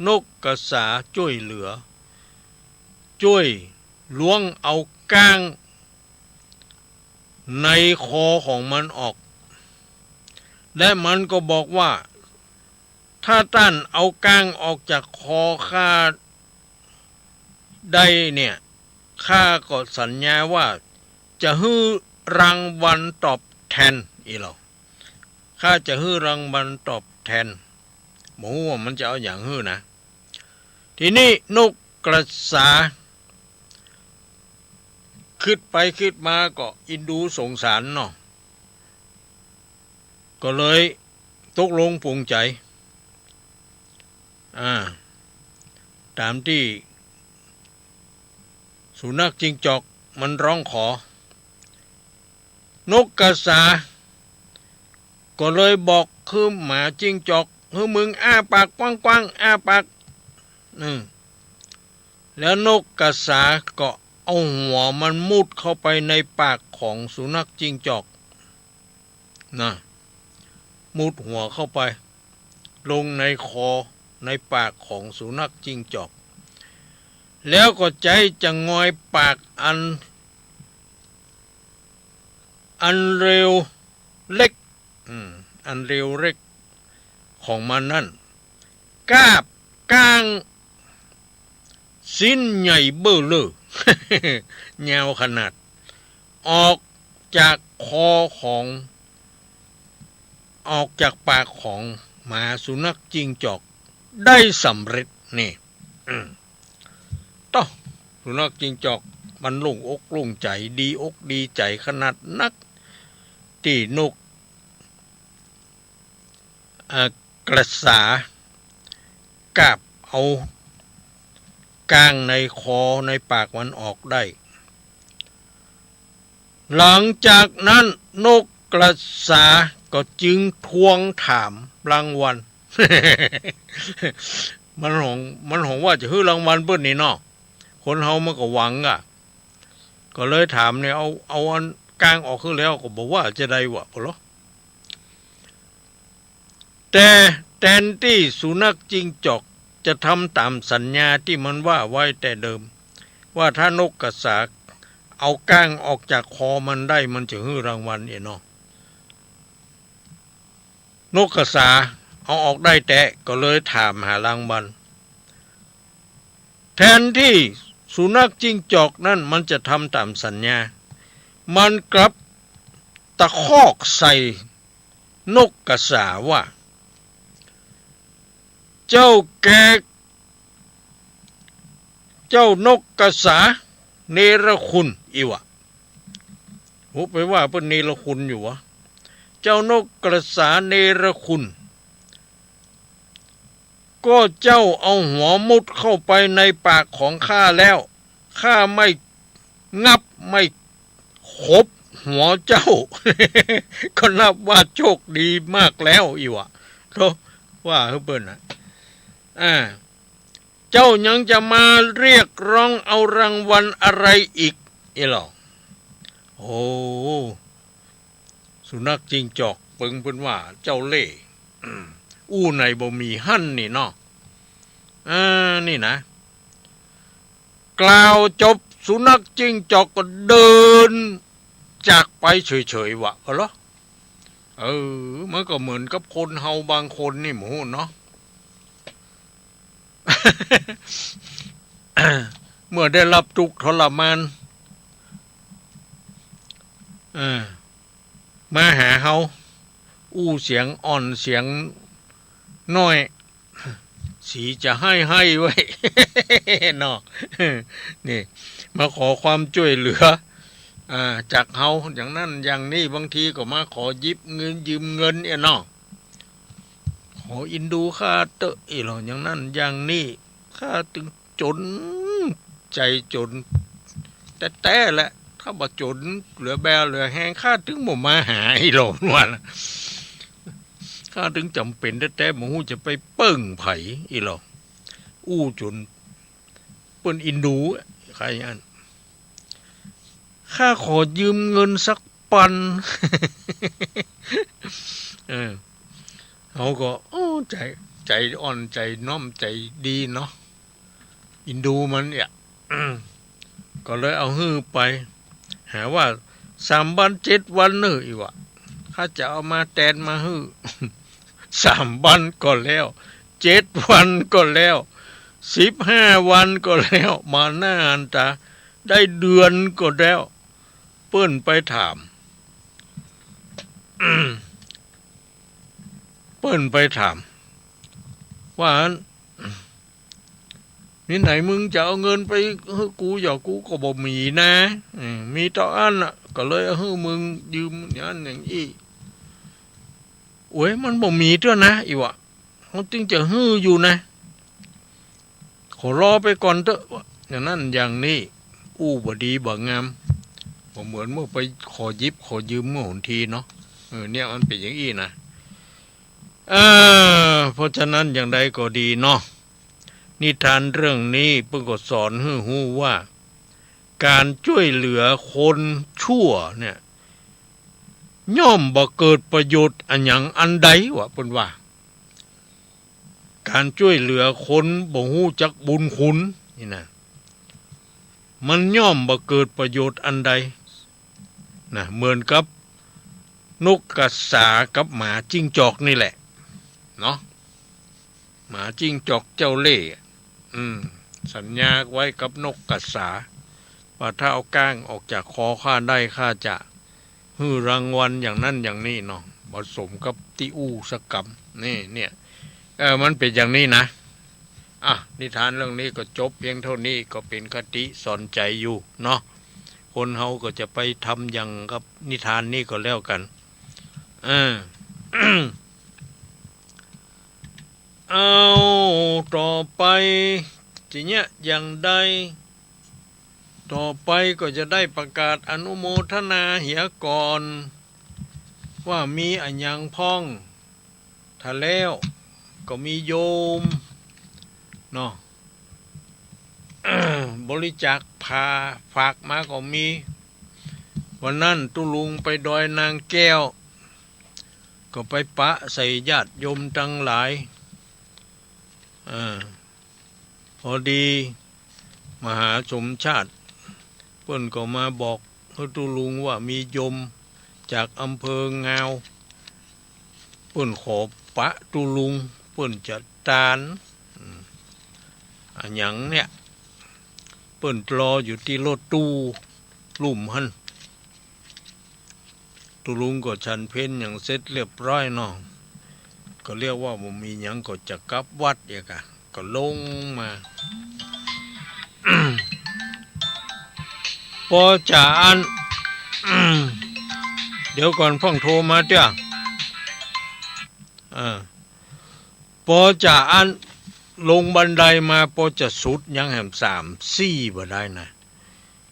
นกกระสาจ้วยเหลือ จ้วยล้วงเอาก้างในคอของมันออก และมันก็บอกว่า ถ้าต้านเอาก้างออกจากคอข้าได้เนี่ย ข้าก็สัญญาว่าจะหื้อรางวัลตอบแทน อี้เหล่า ข้าจะหื้อรางวัลตอบแทน บ่ฮู้ว่ามันจะเอาหยังหื้อนะ ทีนี้นกกระสา กึ๊ดไปกึ๊ดมาก็อินดูสงสารเนาะ ก็เลยตกลงปลงใจ๋ อ่า ต๋ามตี้สุนัขจิ้งจอกมันฮ้องขอ นกกระสา ก็เลยบอกหื้อหมาจิ้งจอก หื้อมึงอ้าปากกว้างๆ อ้าปาก อืม แล้วนกกระสาก็เอาหัวมันมุดเข้าไปในปากของสุนัขจิ้งจอกนะ มุดหัวเข้าไป ลงในคอ ในปากของสุนัขจิ้งจอก แล้วก็ใจ๊จะงอยปากอัน อันเรียวเล็ก อืม อันเรียวเล็กของมันนั้น กาบก้าง ชิ้นใหญ่เบ้อเร่อ ยาวขนาด ออกจากคอของ ออกจากปากของหมาสุนัขจิ้งจอกได้สำเร็จนี่ อืม ต๊อ สุนัขจิ้งจอกมันโล่งอกโล่งใจ๋ ดีอกดีใจ๋ขนาดนัก ตี้นก เอ่อ กระสา กาบเอาก้างในคอในปากมันออกได้ หลังจากนั้นนกกระสาก็จึงทวงถามรางวัล มันหวัง มันหวังว่าจะหื้อรางวัลเปิ้นนี่เนาะ คนเฮามันก็หวังอะ ก็เลยถามเนี่ย เอา เอาอันก้างออกหื้อแล้ว ก็บ่ว่าจะใดวะ ปะเลาะ แต่แตนตี้สุนัขจิ้งจอกจะทำต๋ามสัญญาตี้มันว่าไว้แต่เดิม ว่าถ้านกกระสาเอาก้างออกจากคอมันได้ มันจะหื้อรางวัลเอะเนาะ นกกระสาเอาออกได้แต๊ ก็เลยถามหารางวัล แตนตี้สุนัขจิ้งจอกนั้นมันจะทำต๋ามสัญญา มันกลับตะคอกใส่นกกระสาว่า เจ้าแก เจ้านกกระสาเนรคุณ อี้วะ โห ไปว่าเปิ้นเนรคุณอยู่วะ เจ้านกกระสาเนรคุณ ก็เจ้าเอาหัวมุดเข้าไปในปากของข้าแล้ว ข้าไม่งับไม่ขบหัวเจ้า ก็นับว่าโชคดีมากแล้ว อี้วะ เขาว่าหื้อเปิ้นน่ะ อ่า เจ้ายังจะมาเรียกร้องเอารางวัลอะไรอีก อี้เหล่า โอ้ สุนัขจิ้งจอกเปิงเปิ้นว่า เจ้าเล่ห์ อู้ไหนบ่มีหั้นนี่เนาะ อ่า นี่นะ กล่าวจบสุนัขจิ้งจอกก็เดินจากไปเฉยๆ วะ เอาเหรอ เออ มันก็เหมือนกับคนเฮาบางคนนี่หมู่เนาะ เมื่อได้รับทุกข์ทรมาน เออ มาหาเฮา อู้เสียงอ่อนเสียงน้อย สีจะไห้ไห้ไว้ เนาะ นี่ มาขอความจ้วยเหลือ อ่า จากเฮา อย่างนั้นอย่างนี้ บางทีก็มาขอหยิบเงินยืมเงินเนี่ยเนาะ ขออินดูข้าเต๊อะ อี้เหล่า อย่างนั้นอย่างนี้ ข้าตึงจ๋น ใจ๋จ๋นแต๊ๆ แหละ ถ้าบ่จ๋นเหลือแบเหลือแฮง ข้าตึงบ่มาหา อี้เหล่า ว่านะ ข้าตึงจ๋ำเป๋นแต๊ๆ บ่ฮู้จะไปเปิ้งใผ อี้เหล่า อู้จ๋น เปิ้นอินดู ใค่อั้น ข้าขอยืมเงินสักปัน เออ เขาก็ โอ้ ใจ๋ ใจ๋อ่อน ใจ๋น้อม ใจ๋ดีเนาะ อินดูมันเนี่ย ก็เลยเอาหื้อไป หาว่า สามวันเจ็ดวันเน่อ อี่วะ ข้าจะเอามาแตนมาหื้อ สามวันก็แล้ว เจ็ดวันก็แล้ว สิบห้าวันก็แล้ว มานาหันต๋า ได้เดือนก็แล้ว เปิ้นไปถาม เปิ้นไปถาม ว่าอั้น นี่ไหนมึงจะเอาเงินไปหื้อกู อย่า กูก็บ่มีนะ อืม มีเต้าอั้นน่ะ ก็เลยเอาหื้อมึงยืมอย่างอั้นอย่างอี้ โอ้ย มันบ่มีเตื้อนะ อี่วะ เขาจึงจะหื้ออยู่นะ ขอรอไปก่อนเต๊อะ อย่างนั้นอย่างนี้ อู้บ่ดีบ่งาม บ่เหมือนเมื่อไปขอหยิบขอยืมเมื่อหนทีเนาะ เออ เนี่ยมันเป๋นอย่างอี้นะ เออ เพราะฉะนั้นอย่างใดก็ดีเนาะ นิทานเรื่องนี้เปิ้นก็สอนหื้อฮู้ว่า ก๋านจ้วยเหลือคนชั่วเนี่ย ย่อมบ่เกิดประโยชน์อะหยังอันใด ว่าเปิ้นว่า ก๋านจ้วยเหลือคนบ่ฮู้จักบุญคุณนี่นะ มันย่อมบ่เกิดประโยชน์อันใดนะ เหมือนกับนกกระสากับหมาจิ้งจอกนี่แหละเนาะ หมาจิ้งจอกเจ้าเล่ห์ อืม สัญญาไว้กับนกกระสา ว่าถ้าเอาก้างออกจากคอข้าได้ ข้าจะหื้อรางวัลอย่างนั้นอย่างนี้เนาะ บ่สมกับตี้อู้สักกำ นี่ เนี่ย เออ มันเป๋นอย่างนี้นะ อ่ะ นิทานเรื่องนี้ก็จบเพียงเต้านี้ ก็เป๋นคติสอนใจ๋อยู่เนาะ คนเฮาก็จะไปทำอย่างกับนิทานนี้ก็แล้วกั๋น เออ เอา ต่อไป จะเยียะอย่างใด ต่อไปก็จะได้ประกาศอนุโมทนาเหียก่อน ว่ามีอะหยังพ่อง ถ้าแล้วก็มีโยมเนาะ บริจาคผ้าฝากมาก็มี วันนั้นตุ๊ลุงไปดอยนางแก้ว ก็ไปปะใส่ญาติโยมตังหลาย เออ พอดีมหาสมชาติ เปิ้นก็มาบอกหื้อตุ๊ลุงว่ามีโยมจากอำเภองาว เปิ้นขอปะตุ๊ลุง เปิ้นจะตาน อืม อะหยังเนี่ย เปิ้นรออยู่ตี้รถตู้ลุ่มหั้น ตุ๊ลุงก็ฉันเพลอย่างเสร็จเรียบร้อยเนาะ ก็เรียกว่าบ่มีหยังก็จะกลับวัดเอียกะ ก็ลงมา ปอจ๋าอั้น เดี๋ยวก่อน พ่องโทรมาเตื้อ เออ ปอจ๋าอั้น ลงบันไดมา ปอจะสุดยังแหมสามสี่บ่ได้นะ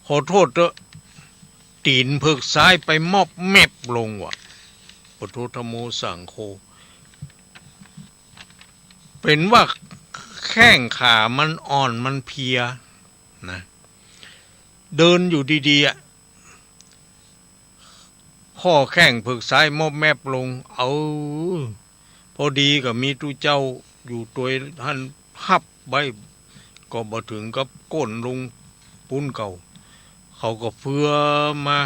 ขอโทษเต๊อะ ตี๋นเผือกซ้ายไปมอบแมบลงว่ะ พุทโธธัมโมสังโฆ เป๋นว่าแข้งขามันอ่อนมันเพลียนะ เดินอยู่ดีๆ อะ ข้อแข้งเผือกซ้ายมอบแมบลง เออ พอดีก็มีตุ๊เจ้าอยู่ตวยหั้นฮับไว้ ก็บ่เถิงกับก้นลงปู๊นเก่า เขาก็เฟือมา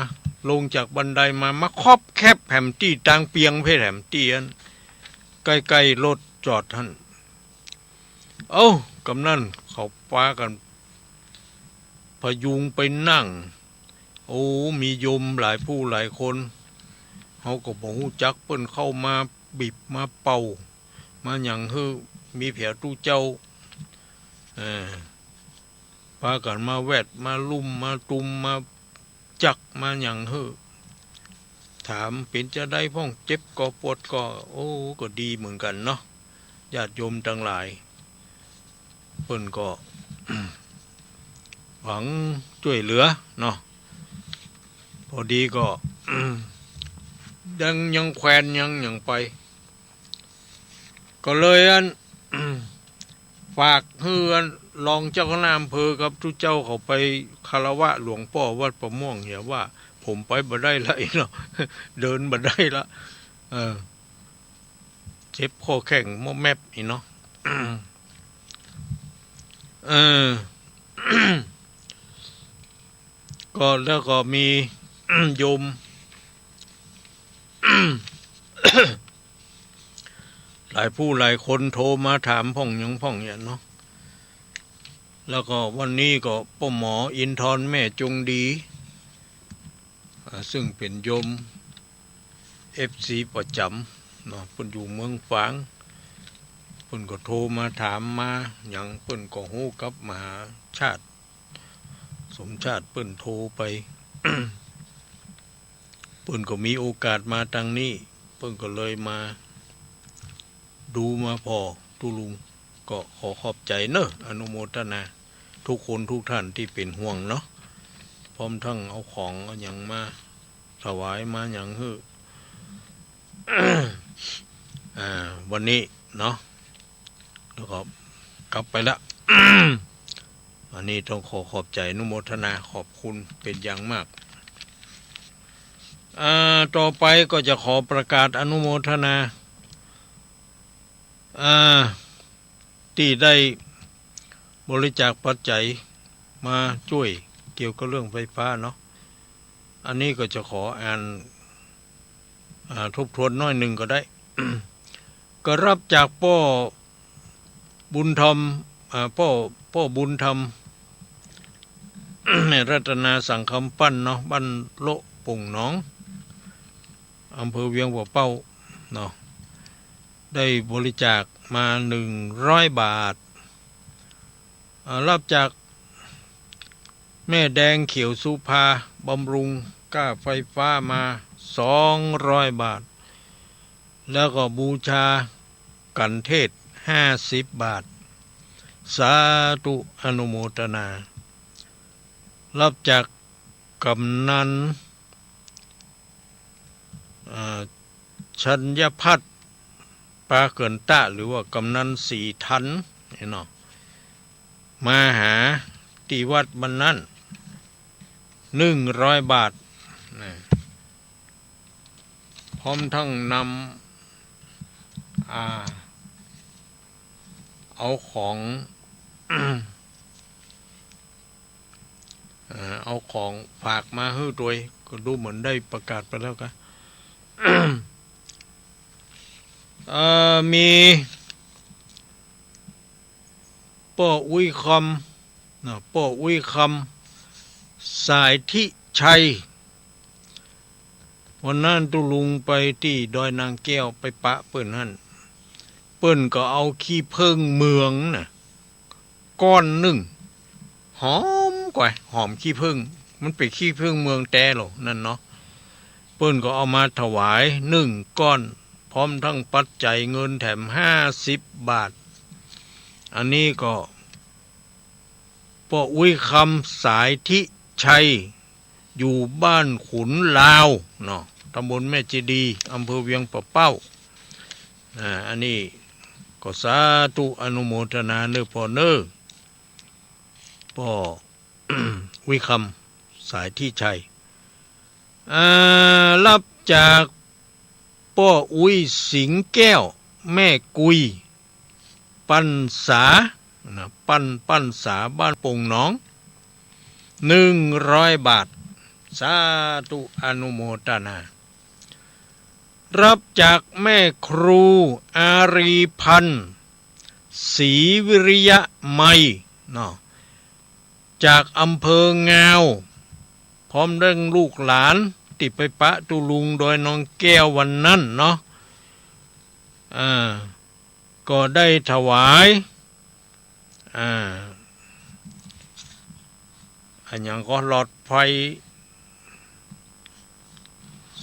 ลงจากบันไดมา มาคอบแคบแหมตี้ตางเปียงเพ่น แหมตี้อั้น ใก้ๆ รถจอดหั้น เอ้า กำนั้นเขาปากั๋นพยุงไปนั่ง โอ้ มีโยมหลายผู้หลายคน เฮาก็บ่ฮู้จัก เปิ้นเข้ามาบีบมาเป่า มาหยังหื้อ มีแผวตุ๊เจ้า เออ ปากั๋นมาแวดมาลุ่มมาตุ้มมาจักมาหยังหื้อ ถามเป๋นจาใดพ่อง เจ็บก่อปวดก่อ โอ้ ก็ดีเหมือนกั๋นเนาะ ญาติโยมตังหลาย เปิ้นก็ หวังจ้วยเหลือเนาะ พอดีก็ ยัง ยังแควนยัง ยังไป ก็เลยอัน ฝากหื้ออัน รองเจ้าคณะอำเภอกับตุ๊เจ้าเขาไปคารวะหลวงป้อวัดป่าม่วงเหียว่า ผมไปบ่ได้ละอี้เนาะ เดินบ่ได้ละ เออ เจ็บข้อแข้งมอบแมบอี้เนาะ เออ ก็แล้วก็มี โยม หลายผู้หลายคนโทรมาถามพ่องหยังพ่องเนี่ยเนาะ แล้วก็วันนี้ก็ป้อหมออินทร์แม่จงดี อ่า ซึ่งเป๋นโยม เอฟซี ประจ๋ำเนาะ เปิ้นอยู่เมืองฝาง เปิ้นก็โทรมาถามมาหยัง เปิ้นก็ฮู้กับมหาชาติ สมชาติเปิ้นโทรไป เปิ้นก็มีโอกาสมาตางนี้ เปิ้นก็เลยมาดูมาผ่อตุ๊ลุง ก็ขอขอบใจ๋เนาะ อนุโมทนาทุกคนทุกท่านตี้เป๋นห่วงเนาะ พร้อมทั้งเอาของเอาหยังมาถวายมาหยังหื้อ อ่า วันนี้เนาะ แล้วก็กลับไปละ อันนี้ต้องขอขอบใจ๋อนุโมทนาขอบคุณเป๋นอย่างมาก อ่า ต่อไปก็จะขอประกาศอนุโมทนา อ่า ตี้ได้บริจาคปัจจัยมาจ้วยเกี่ยวกับเรื่องไฟฟ้าเนาะ อันนี้ก็จะขออ่าน อ่า ทบทวนหน้อยนึ่งก็ได้ ก็รับจากป้อบุญธรรม อ่า ป้อ ป้อบุญธรรม แม่รัตนาสังคำปั้นเนาะ บ้านโละป่งหนอง อำเภอเวียงป่าเป้าเนาะ ได้บริจาคมาหนึ่งร้อยบาท อ่า รับจากแม่แดงเขียวสุภาบำรุงก้าไฟฟ้ามาสองร้อยบาท แล้วก็บูชากัณฑ์เทศน์ห้าสิบบาท สาธุอนุโมทนา รับจากกำนัน อ่า ชัญญพัฒน์ ปาเกินตะ หรือว่ากำนันศรีทันเนี่ยเนาะ มาหาตี้วัดบ้านนั้น หนึ่งร้อยบาทนะ พร้อมทั้งนำ อ่า เอาของ เอ่อ เอาของฝากมาหื้อตวย ก็ดูเหมือนได้ประกาศไปแล้วกะ เอ่อ มีป้ออุ๊ยคำเนาะ ป้ออุ๊ยคำ สายทิชัย วันนั้นตุ๊ลุงไปตี้ดอยนางแก้วไปปะเปิ้นหั้น เปิ้นก็เอาขี้เผิ้งเมืองน่ะ ก้อนนึ่ง หอมกว่า หอมขี้เผิ้ง มันเป๋นขี้เผิ้งเมืองแต๊โหละนั่นเนาะ เปิ้นก็เอามาถวายนึ่งก้อน พร้อมทั้งปัจจัยเงินแถมห้าสิบบาท อันนี้ก็ ป้ออุ๊ยคำ สายทิชัย อยู่บ้านขุนลาวเนาะ ตำบลแม่เจดีย์ อำเภอเวียงป่าเป้า อ่า อันนี้ก็สาธุอนุโมทนาเน้อป้อเน้อ ป้ออุ๊ยคำ สายทิชัย อ่า รับจากป้ออุ๊ยสิงห์แก้ว แม่กุย ปันสา นะ ปัน ปันสา บ้านป่งหนอง หนึ่งร้อยบาท สาธุอนุโมทนา รับจากแม่ครูอารีพันธ์ ศรีวิริยะมัย เนาะ จากอำเภองาว พร้อมด้วยลูกหลานตี้ไปปะตุ๊ลุงดอยนางแก้ววันนั้นเนาะ อ่า ก็ได้ถวาย อ่า อะหยังก็หลอดไฟ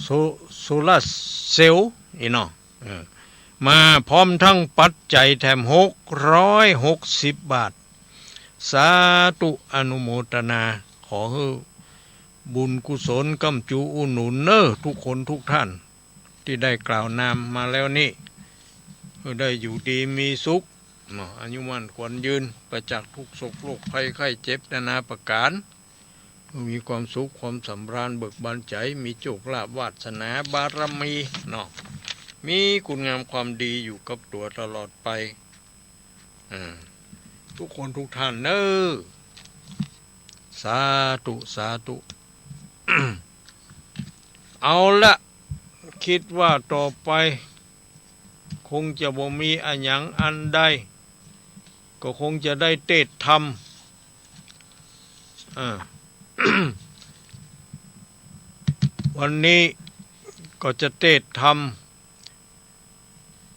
โซ- โซลาร์เซลล์อี้เนาะ เออ มาพร้อมทั้งปัจจัยแถมหกร้อยหกสิบบาท สาธุอนุโมทนา ขอหื้อบุญกุศลก้ำจูอุดหนุนเน้อทุกคนทุกท่าน ตี้ได้กล่าวนามมาแล้วนี้ หื้อได้อยู่ดีมีสุข เนาะ อายุมั่นขวัญยืน ปราศจากทุกข์โศกโรคภัยไข้เจ็บนานาประก๋าน มีความสุขความสำราญเบิกบานใจ๋ มีโชคลาภวาสนาบารมีเนาะ มีคุณงามความดีอยู่กับตั๋วตลอดไป อ่า ทุกคนทุกท่านเน้อ สาธุ สาธุ เอาละ กึ๊ดว่าต่อไป คงจะบ่มีอะหยังอันใด ก็คงจะได้เตสน์ธรรม อ่า วันนี้ก็จะเตสน์ธรรม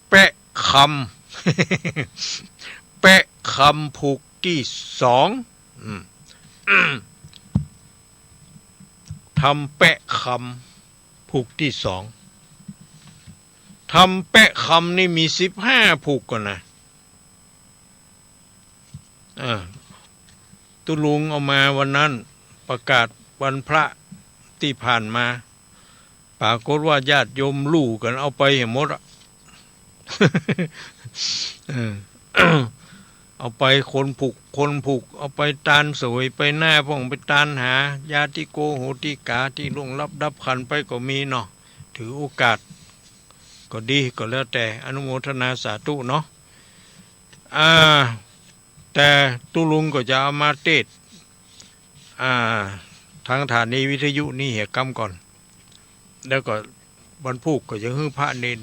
แปะคำ แปะคำผูกตี้สอง อืม ธรรมแปะคำผูกตี้สอง ธรรมแปะคำนี่มีสิบห้าผูกก่อนนะ อ่า ตุ๊ลุงเอามาวันนั้น ประกาศวันพระตี้ผ่านมา ปรากฏว่าญาติโยมลู่กั๋นเอาไปหมดอะ เออ เอาไปคนผูก คนผูก เอาไปตานเสวย ไปหน้าพ่อง ไปตานหา ญาติโกโหติกาตี้ล่วงลับดับขันธ์ไปก็มีเนาะ ถือโอกาส ก็ดี ก็แล้วแต่ อนุโมทนาสาธุเนาะ อ่า แต่ตุ๊ลุงก็จะเอามาเตสน์ อ่า ทางสถานีวิทยุนี่เหียกำก่อน แล้วก็วันพูกก็จะหื้อพระเณร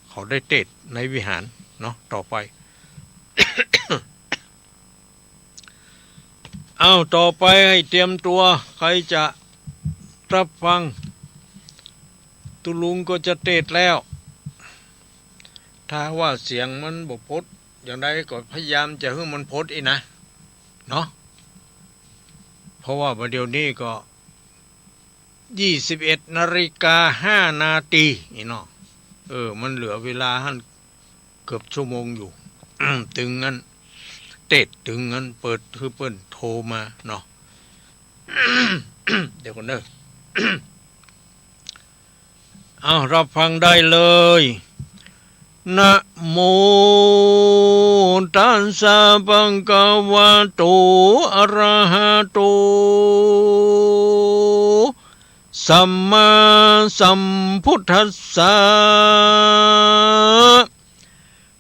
เขาได้เตสน์ในวิหารเนาะ ต่อไป เอ้า ต่อไปให้เตรียมตั๋ว ใครจะรับฟัง ตุ๊ลุงก็จะเตสน์แล้ว ถ้าว่าเสียงมันบ่พดอย่างใดก็พยายามจะหื้อมันพดอี้นะ เนาะ เพราะว่าบ่าเดี่ยวนี้ก็ยี่สิบเอ็ดนาฬิกาห้านาทีอี้เนาะ เออ มันเหลือเวลาหั้นเกือบชั่วโมงอยู่ ตึงอั้น เตสน์ตึงอั้น เปิดหื้อเปิ้นโทรมาเนาะ เดี๋ยวก่อนเด้อ เอา รับฟังได้เลย นะโม ตัสสะ ภะคะวะโต อะระหะโต สัมมาสัมพุทธัสสะ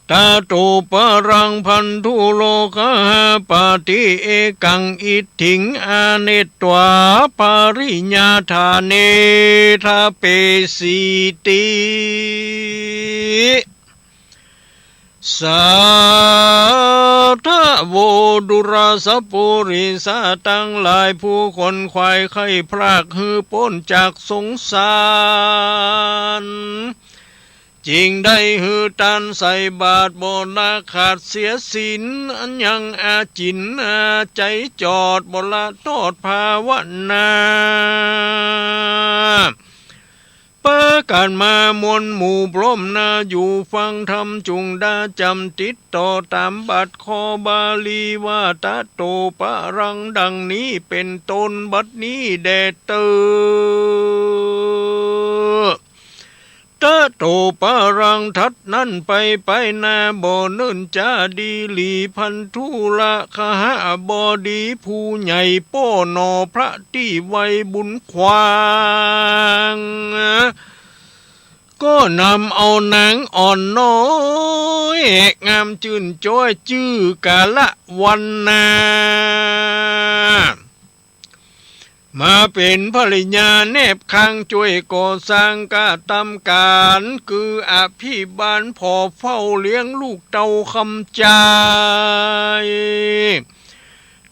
ตะโต ปะรัง พันธุ โลกะหะปะติ เอกัง อิทธิง อาเนตวา ปะริญญาฐาเน ทะเปสีติ สาธะโว ดูราสะปุริสะตังหลาย ผู้ขวนขวายใค่พรากหื้อป๊นจากสงสาร จึงได้หื้อตานใส่บาตร บ่ละขาดเสียศีล อันยังอาจิณ อาใจ๋จอด บ่ละทอดภาวนา ปากั๋นมามวลหมู่พร้อมหน้าอยู่ฟังธรรม จุ่งดาจ๋ำติดต่อต๋ามบาทข้อบาลีว่า ตะโต ปะรัง ดังนี้เป๋นต้น บัดนี้แด่เต๊อ ตะโต ปะรัง ถัดนั้นไป ไปหน้าบ่เนิ่นจ๊าดีหลี พันธุ ละคะหะบดี ผู้ใหญ่ป้อหน่อพระตี้ไวบุญขว้าง ก็นำเอานางอ่อนน้อย งามจื้นจ้อย จื้อกาละวรรณา มาเป๋นภริยาแนบข้าง จ้วยก่อสร้างกะตำก๋าน คืออภิบาลผ่อเฝ้าเลี้ยงลูกเต้าคำจาย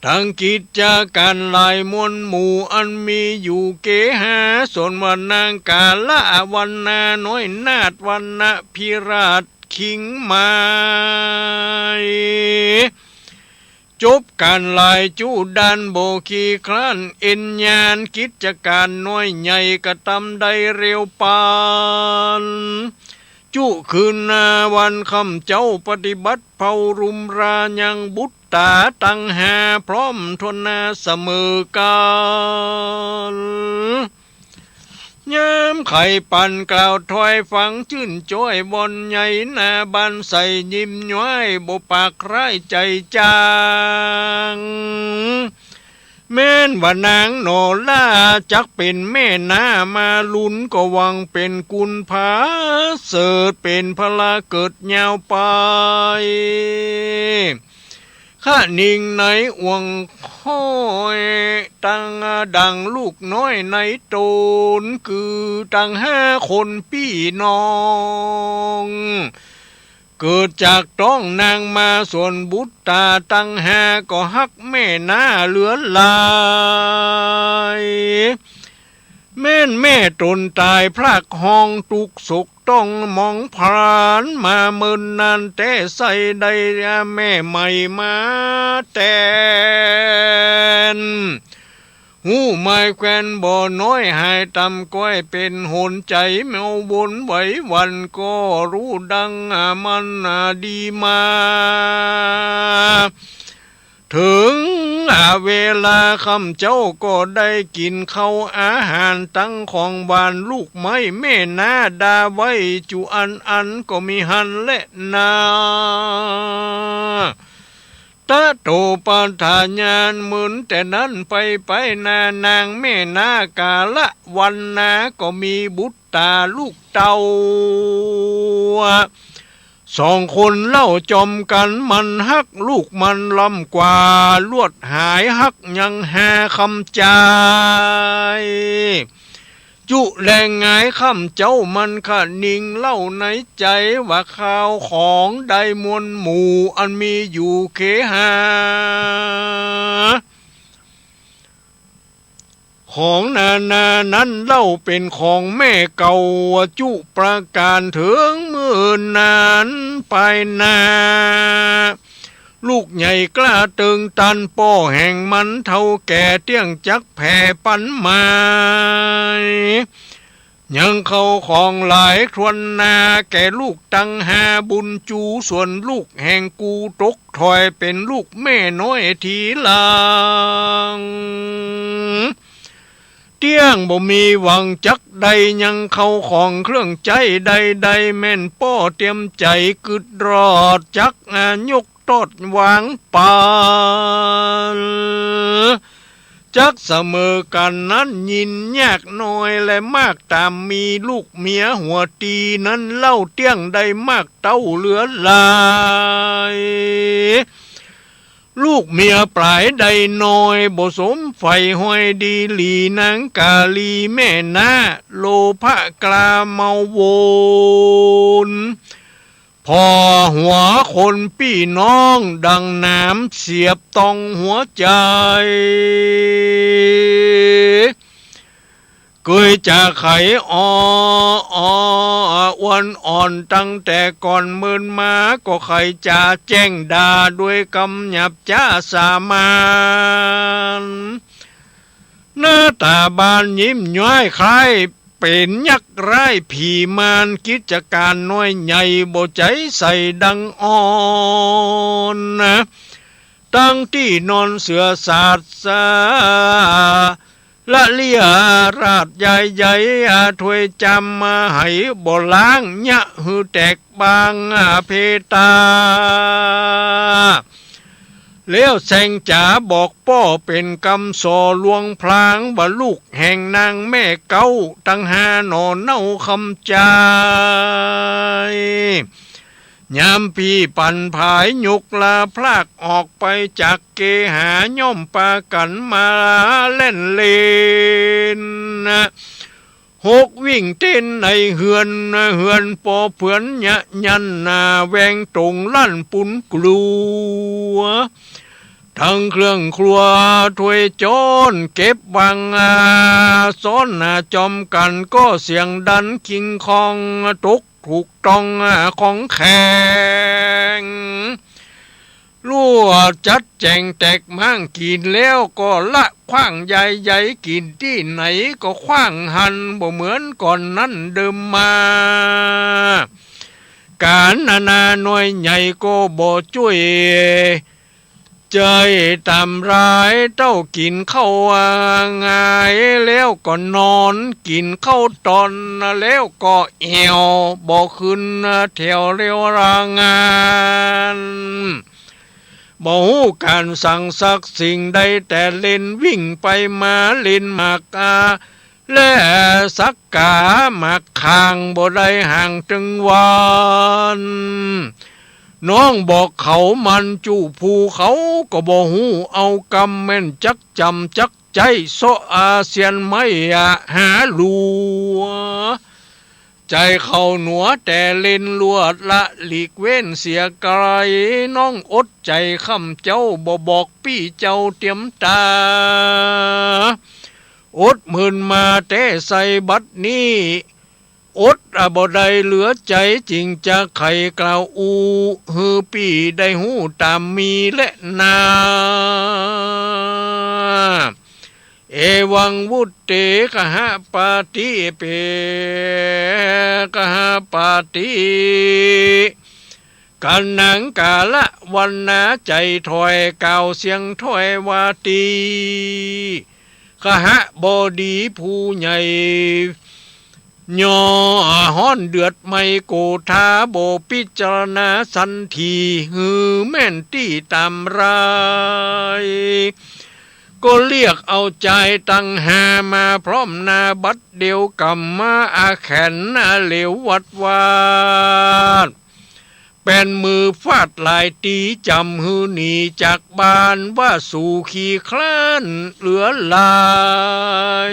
ตึงกิจก๋านหลายมวลหมู่อันมีอยู่เกหา ส่วนว่านางกาละวรรณาน้อย นาถวรรณพิราชคิงไมย จบก๋านหลายจุดานบ่ขี้คร้าน เอ็นยานกิจก๋านน้อยใหญ่ กะตำได้เร็วปาน จุคืนนาวันค่ำเจ๊าปฏิบัติเฝ้ารุมรายังบุตต๋าตังห้า พร้อมถ้วนหน้าเสมอกั๋น ยามใค่ปันกล่าวถอยฟังจื้นจ้อย บ่อนใหญ่หน้าบ้านใสยิ้มย้อย บ่ปากร้ายใจ๋จ๋าง แม้นว่านางหนอล่าจักเป๋นแม่นามาลุน ก็หวังเป๋นกุลผาเสริฐ เป๋นพระเกิดยาวไป คะนิงในอ่วงข้อย ตังดังลูกน้อยในต๋น คือตังห้าคนปี้น้อง เกิดจากต๊องนางมาส่วนบุตรต๋าตังห้า ก็ฮักแม่นาเหลือหลาย แม้นแม่ต๋นต๋ายพรากฮ้อง ตุ๊กข์โศกต้องหมองพรานมาเมินนานแต๊ ใส่ได้แม่ใหม่มาแตน ฮู้หมายแควนบ่น้อย หายต่ำก้อยเป๋นหนใจ๋ เมาวนไหวหวั่นก็ฮู้ดังมันดีมา เถิงเวลาค่ำเจ๊าก็ได้กิ๋นข้าวอาหาร ตังของหวานลูกไม้ แม่นาด่าไว้จุอันอันก็มีหั้นแลนา ตะโตปะทาญาณ เมินแต่นั้นไปไป นานางแม่นากาละวันนา ก็มีบุตรต๋าลูกเต้า สองคนเล่าจอมกั๋น มันฮักลูกมันล้ำกว่า ลวดหายฮักยังหาคำจาย จุแลงงายค่ำเจ๊ามันคะนิงเล่าในใจ๋ ว่าข้าวของได้มวลหมู่ อันมีอยู่เคหา ของนานานั้นเล่าเป๋นของแม่เก่า จุประก๋านเถิงเมินนานไปนา ลูกใหญ่กล้าเติงตัน ป้อแห่งมันเฒ่าแก่เตี้ยงจักแผ่ปันหมาย ยังเข้าของหลายถ้วนนา แก่ลูกตังห้าบุญจู ส่วนลูกแห่งกูตกถอย เป๋นลูกแม่น้อยทีหลัง เตี้ยงบ่มีหวังจักได้ ยังเข้าของเครื่องใจ๊ใดๆ แม่นป้อเตรียมใจ๋กึ๊ดรอด จักยกตอดวางปัน จักเสมอกั๋นนั้น ยินยากน้อยและมากต๋าม มีลูกเมียหัวตีนั้นเล่า เตี้ยงได้มากเต้าเหลือหลาย ลูกเมียป๋ายได้น้อย บ่สมใฝ่ห้อยดีหลี นางกาลีแม่นาโลภะกล้าเมาวน ผ่อหัวคนปี้น้อง ดังหนามเสียบต้องหัวใจ๋ เกยจาไขออออออวนอ่อน ตั้งแต่ก่อนเมินมา ก็ไขจ๋าแจ้งด่า ด้วยกำหยาบจ๊าสามัญ หน้าต๋าบานยิ้มย้อย คล้ายเป๋นยักษ์ร้ายผีมาร กิจก๋านน้อยใหญ่ บ่ใจ๋ใส่ดังอ่อนนะ ตั้งตี้นอนเสือสาดสา ละเลี่ยราดยายใหญ่ อาถ้วยจามมาไหบ่ล้าง ยะหื้อแตกบางอาเพตา แล้วแซงจ๋าบอกป้อเป๋นกำส่อลวงพลาง ว่าลูกแห่งนางแม่เก๊าตังห้าหน่อเน่าคำจาย ยามปี้ปั๋นผายยกลาพลากออกไปจากเกหา ย่อมปากั๋นมาแล่นเล่น หกวิ่งเต้นในเฮือน เฮือนปอเผือนยะยันนา แวงตงลั่นปุนกลัว ทั้งเครื่องครัวถ้วยจ๊อน เก็บวางอาซ้อนหน้าจอมกั๋น ก็เสียงดันคิงคอง ตกถูกต้องของแข็ง ลวดจัดแจ๋งแตกม้างกิ๋นแล้วก็ละขว้างยายใหญ่ กิ๋นตี้ไหนก็ขว้างหั้น บ่เหมือนก่อนนั้นเดิมมา ก๋านนานาน้อยใหญ่ก็บ่จ้วย ใจ๊ต๋ามรายเต้า กิ๋นข้าวงายแล้วก็นอน กิ๋นข้าวต๋อนแล้วก็แอ่ว บ่ขึ้นแถวเรียวรางาน บ่ฮู้ก๋านสังสักสิ่งใด แต่เล่นวิ่งไปมา เล่นหมากอา และสักก๋าหมากข่าง บ่ได้ห่างตึงวัน น้องบอกเขามันจุผู้เขา ก็บ่ฮู้เอากำ แม่นจักจ๋ำจักใจ๊ เซาะอาเซียนไม้อะหาลัว ใจ๋เขาหนัวแต่เล่นลวดละ หลีกเว้นเสียไก๋ น้องอดใจ๋ค่ำเจ๊า บ่บอกปี้เจ้าเตียมต๋า อดเมินมาแต๊ใส่บัดนี้ อดอะบ่ได้เหลือใจ๋ จึงจะไขกล่าวอู้ หื้อปี้ได้ฮู้ต๋ามมีแลนา เอวังวุตเต กหปาติ เป กหปาติ กัณหัง ก๋าละวันนา ใจ๋ถ้อยกล่าวเสียงถ้อยวาตี กหบดีผู้ใหญ่ ย่อฮ้อนเดือดไหม้โกธา บ่พิจารณาสันที หื้อแม่นตี้ต๋ามราย ก็เรียกเอาจายตังห้า มาพร้อมหน้าบัดเดียว ก๋ำมาอาแขนหน้าเหลววัดวาด แปนมือฟาดหลายตี จ๋ำหื้อหนีจากบ้าน ว่าสู่ขี้คร้านเหลือหลา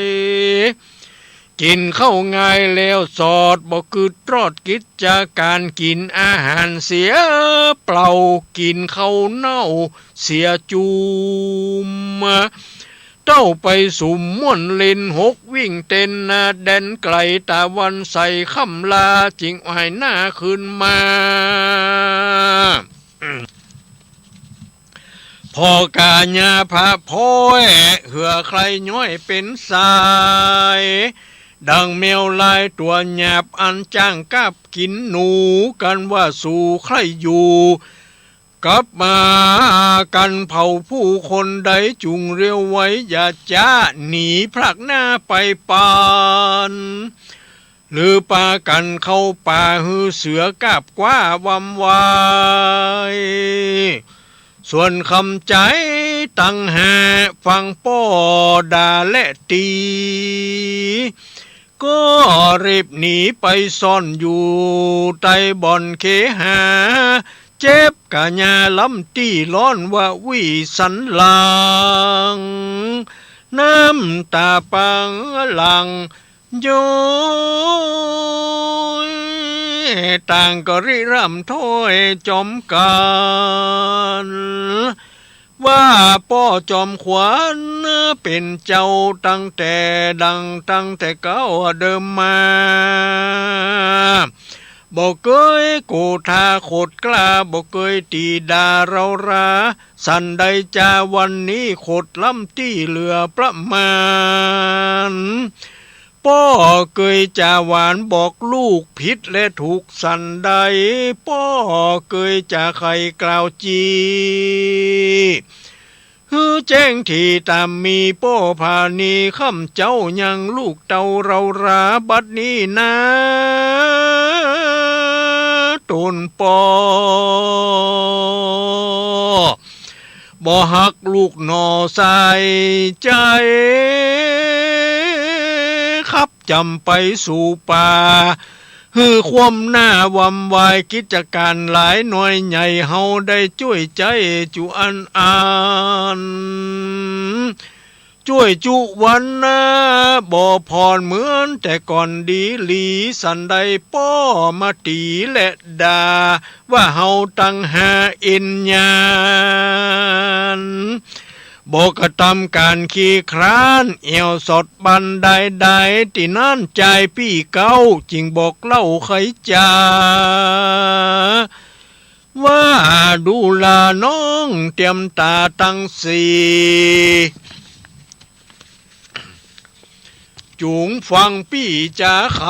ย กิ๋นข้าวงายแล้วสอด บ่กึ๊ดรอดกิจก๋าน กิ๋นอาหารเสียเปล่า กิ๋นข้าวเน่าเสียจุม เต้าไปสุมม่วนเล่นหกวิ่งเต้น หน้าแดนไก๋ต๋าวันใสค่ำลา จึงอ้ายหน้าขึ้นมา ผ่อก๋าหญ้าผาพ้อย เหื่อใคร่ย้อยเป๋นสาย ดังแมวลายตั๋วหยาบ อันจ้างกาบกิ๋นหนู กั๋นว่าสู่ใคร่อยู่ กับมากั๋นเผ่าผู้คนใด จุ่งเรียวไว อย่าจ๊าหนีพรากหน้าไปปัน หรือปากั๋นเข้าป่า หื้อเสือกาบคว้าวำวาย ส่วนคำใจ๋ตังห้า ฟังป้อด่าและตี ก็รีบหนีไปซ่อนอยู่ใต้บ่อนเคหา เจ็บก๋าหญ้าล้ำตี้ ฮ้อนวาวีสันหลัง น้ำต๋าปังหลั่งย้อย ต่างก็ริร่ำถ้อยจอมกั๋น ว่าป้อจอมขวัญเป๋นเจ้าตั้งแต่ดั้ง ตั้งแต่เก๊าเดิมมา บ่เกยโกธาขดกล้า บ่เกยตีด่าเร้ารา สันใดจาวันนี้ขดล้ำตี้เหลือประมาณ ป้อเกยจาหวานบอกลูกผิดและถูกสันใด ป้อเกยจาไขกล่าวจี้ หื้อแจ้งถี่ต๋ามมี ป้อผานีค่ำเจ๊ายังลูกเต้าเร้ารา บัดนี้นา ต๋นป้อ บ่ฮักลูกหน่อใส่ใจ๋ ขับจ๋ำไปสู่ป่า หื้อคว่ำหน้าวำวาย กิจก๋านหลายหน่อยใหญ่ เฮาได้จ้วยใจ๊จุอันอัน จ้วยจุวันนา บ่ผ่อนเหมือนแต่ก่อนดีหลี สันใดป้อมาตี๋และด่า ว่าเฮาตังห้าเอ็นยาน บ่กระตำก๋านขี้คร้าน แอ่วสอดบันไดได ตี้นั้นจายปี้เก๊า จึงบอกเล่าไขจ๋า ว่าดูราน้องเตียมต๋าตังสี่ จุงฟังปี้จ๋าไข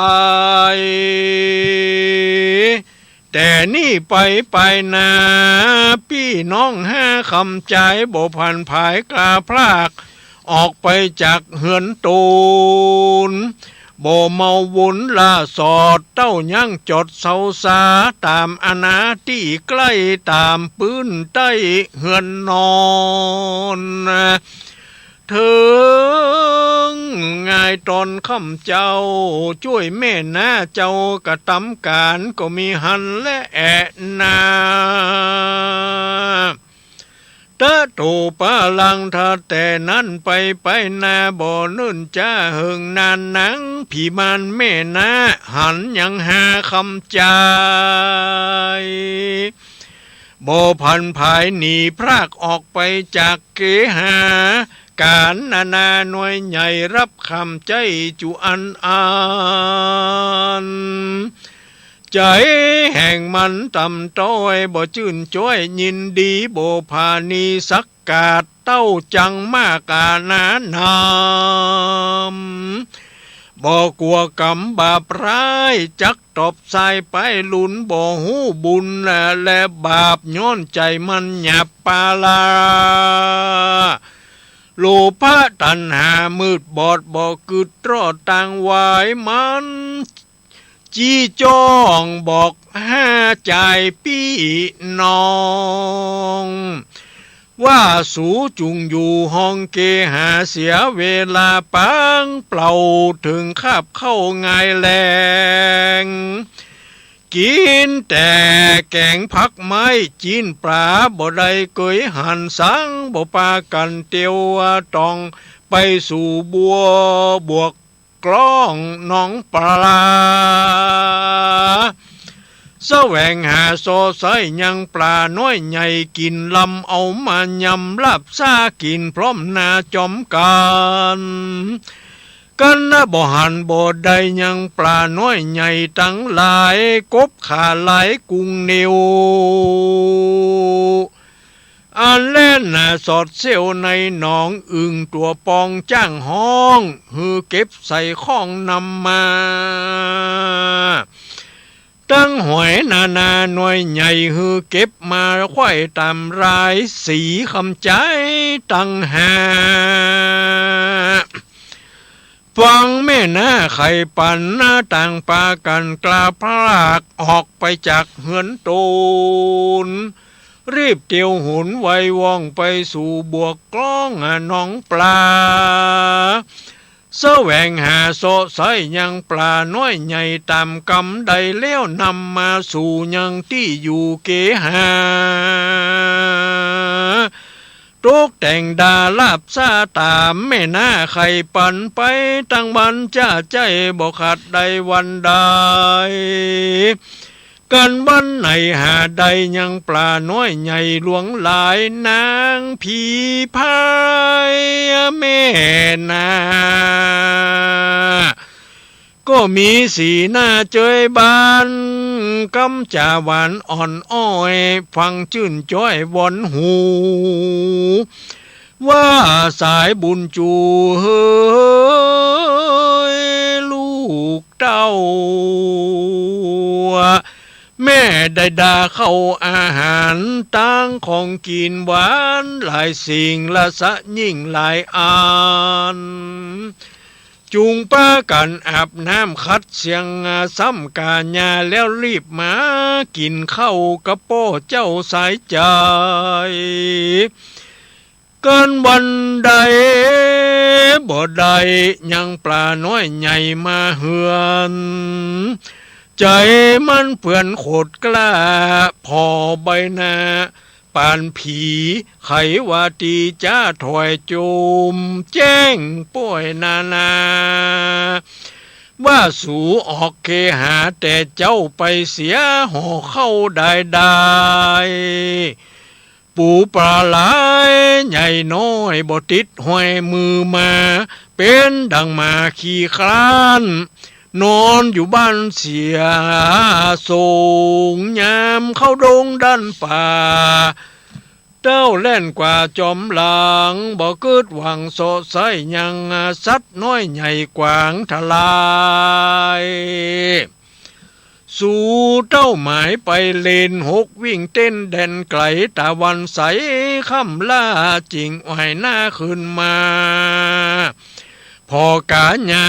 แต แต่นี้ไปไปนา ปี้น้องห้าคำจาย บ่ผันผายกล้าพรากออกไปจากเฮือนตน บ่เมาวนล่าสอด เต้ายังจอดเซาสา ต๋ามอาณาตี้ใก้ ต๋ามปื๊นใต้เฮือนนอน เถิงงายต๋อนค่ำเจ๊า จ้วยแม่น้าเจ้ากระตำก๋าน ก็มีหั้นแลแอะนา ตะโตปะลัง ถ้าแต่นั้นไปไปนา บ่เนิ่นจ๊าเหิงนานนัง ผีม่านแม่น้าหันยังห้าคำจาย บ่ผันผายหนีพรากออกไปจากเกหา ก๋านนานาหน่วยใหญ่ ฮับคำใจ๊จุอันอัน ใจ๋แห่งมันต่ำต้อย บ่จื้นจ้อยยินดี บ่ผาณีสักกาด เต้าจังมากอาณานาม บ่กั๋วกรรมบาปร้าย จักตอบสายไปลุน บ่ฮู้บุญและบาป ย้อนใจ๋มันหยาบปาลา โลภะตัณหามืดบอด บ่กึ๊ดตรอดตางวายมัน จี้จ้องบอกห้าจายปี้น้อง ว่าสูจุ่งอยู่ห้องเกหา เสียเวลาปางเปล่า เถิงคาบข้าวงายแลง กิ๋นแต่แก๋งผักไม้ จิ๊นป๋าบ่ได้เกยหันสัง บ่ปากั๋นเตียวตอง ไปสู่บัวบวก กล้องหนองปลา แสวงหาเซาะไส้ยังป๋าน้อยใหญ่ กิ๋นลำเอามายำ ลาบซ่ากิ๋นพร้อมหน้าจอมกั๋น กั๋นนะบ่หันบ่ได้ยังป๋าน้อยใหญ่ตังหลาย กบขาหลายกุงเนียว อันแล่นหน้าสอดเสี้ยวในหนอง อึ่งตั๋วปองจ้างฮ้อง หื้อเก็บใส่ข้องนำมา ตังหอยนานาหน่วยใหญ่ หื้อเก็บมาไขว้ต๋ามราย สีคำจายตังห้า ฝั่งแม่น้าไข่ปั๋นนา ต่างปากั๋นกล้าพรากออกไปจากเฮือนตน รีบเตียวหุนไวว่อง ไปสู่บวกกล้องหนองปลา แสวงหาเซาะไส้ยังป๋าน้อยใหญ่ ต๋ามกำได้แล้วนำมาสู่ยังตี้อยู่เกหา ตกแต่งดาลาบซ่าต๋ามแม่น้าไข่ปั๋นไป ตังวันจ้าใจ้บ่ขาดได้วันใด กั๋นวันไหนหาได้ยังป๋าน้อยใหญ่หลวงหลาย นางผีพายแม่นา ก็มีสีหน้าเจยบาน กำจ๋าหวานอ่อนอ้อย ฟังจื้นจ้อยวอนหู ว่าสายบุญจู๋เฮย ลูกเต้า แม่ได้ดาข้าวอาหาร ตังของกิ๋นหวานหลายสิ่ง ละสะยิ่งหลายอัน จุ่งปากั๋นอาบน้ำขัดเสี้ยง ซ้ำก๋าหญ้าแล้วรีบมากิ๋นข้าวกับป้อเจ้าสายใจ๋ กั๋นวันใดบ่ได้ยังป๋าน้อยใหญ่มาเฮือน ใจ๋มันเปื้อนโขดกล้า ผ่อใบหน้า ปานผี ไขว่าตี้จ๊าถอยจุ่มแจ้งป้อยนานา ว่าสูออกเกหาแต่เจ๊าไปเสีย ห่อข้าวได้ได้ ปู๋ป๋าหลายใหญ่น้อย บ่ติดห้อยมือมา เป๋นดังหมาขี้คร้าน นอนอยู่บ้านเสีย ส่งยามเข้าดงด้านป่า เต้าแล่นกว่าจอมหลัง บ่กึ๊ดหวังเซาะไส้ยัง สัตว์น้อยใหญ่กว้างทลาย สู่เต้าหมายไปเล่นหกวิ่งเต้นแดนไก๋ ตะวันใสค่ำล่าจิ่งไหว้หน้าขึ้นมา ผ่อก๋าหญ้า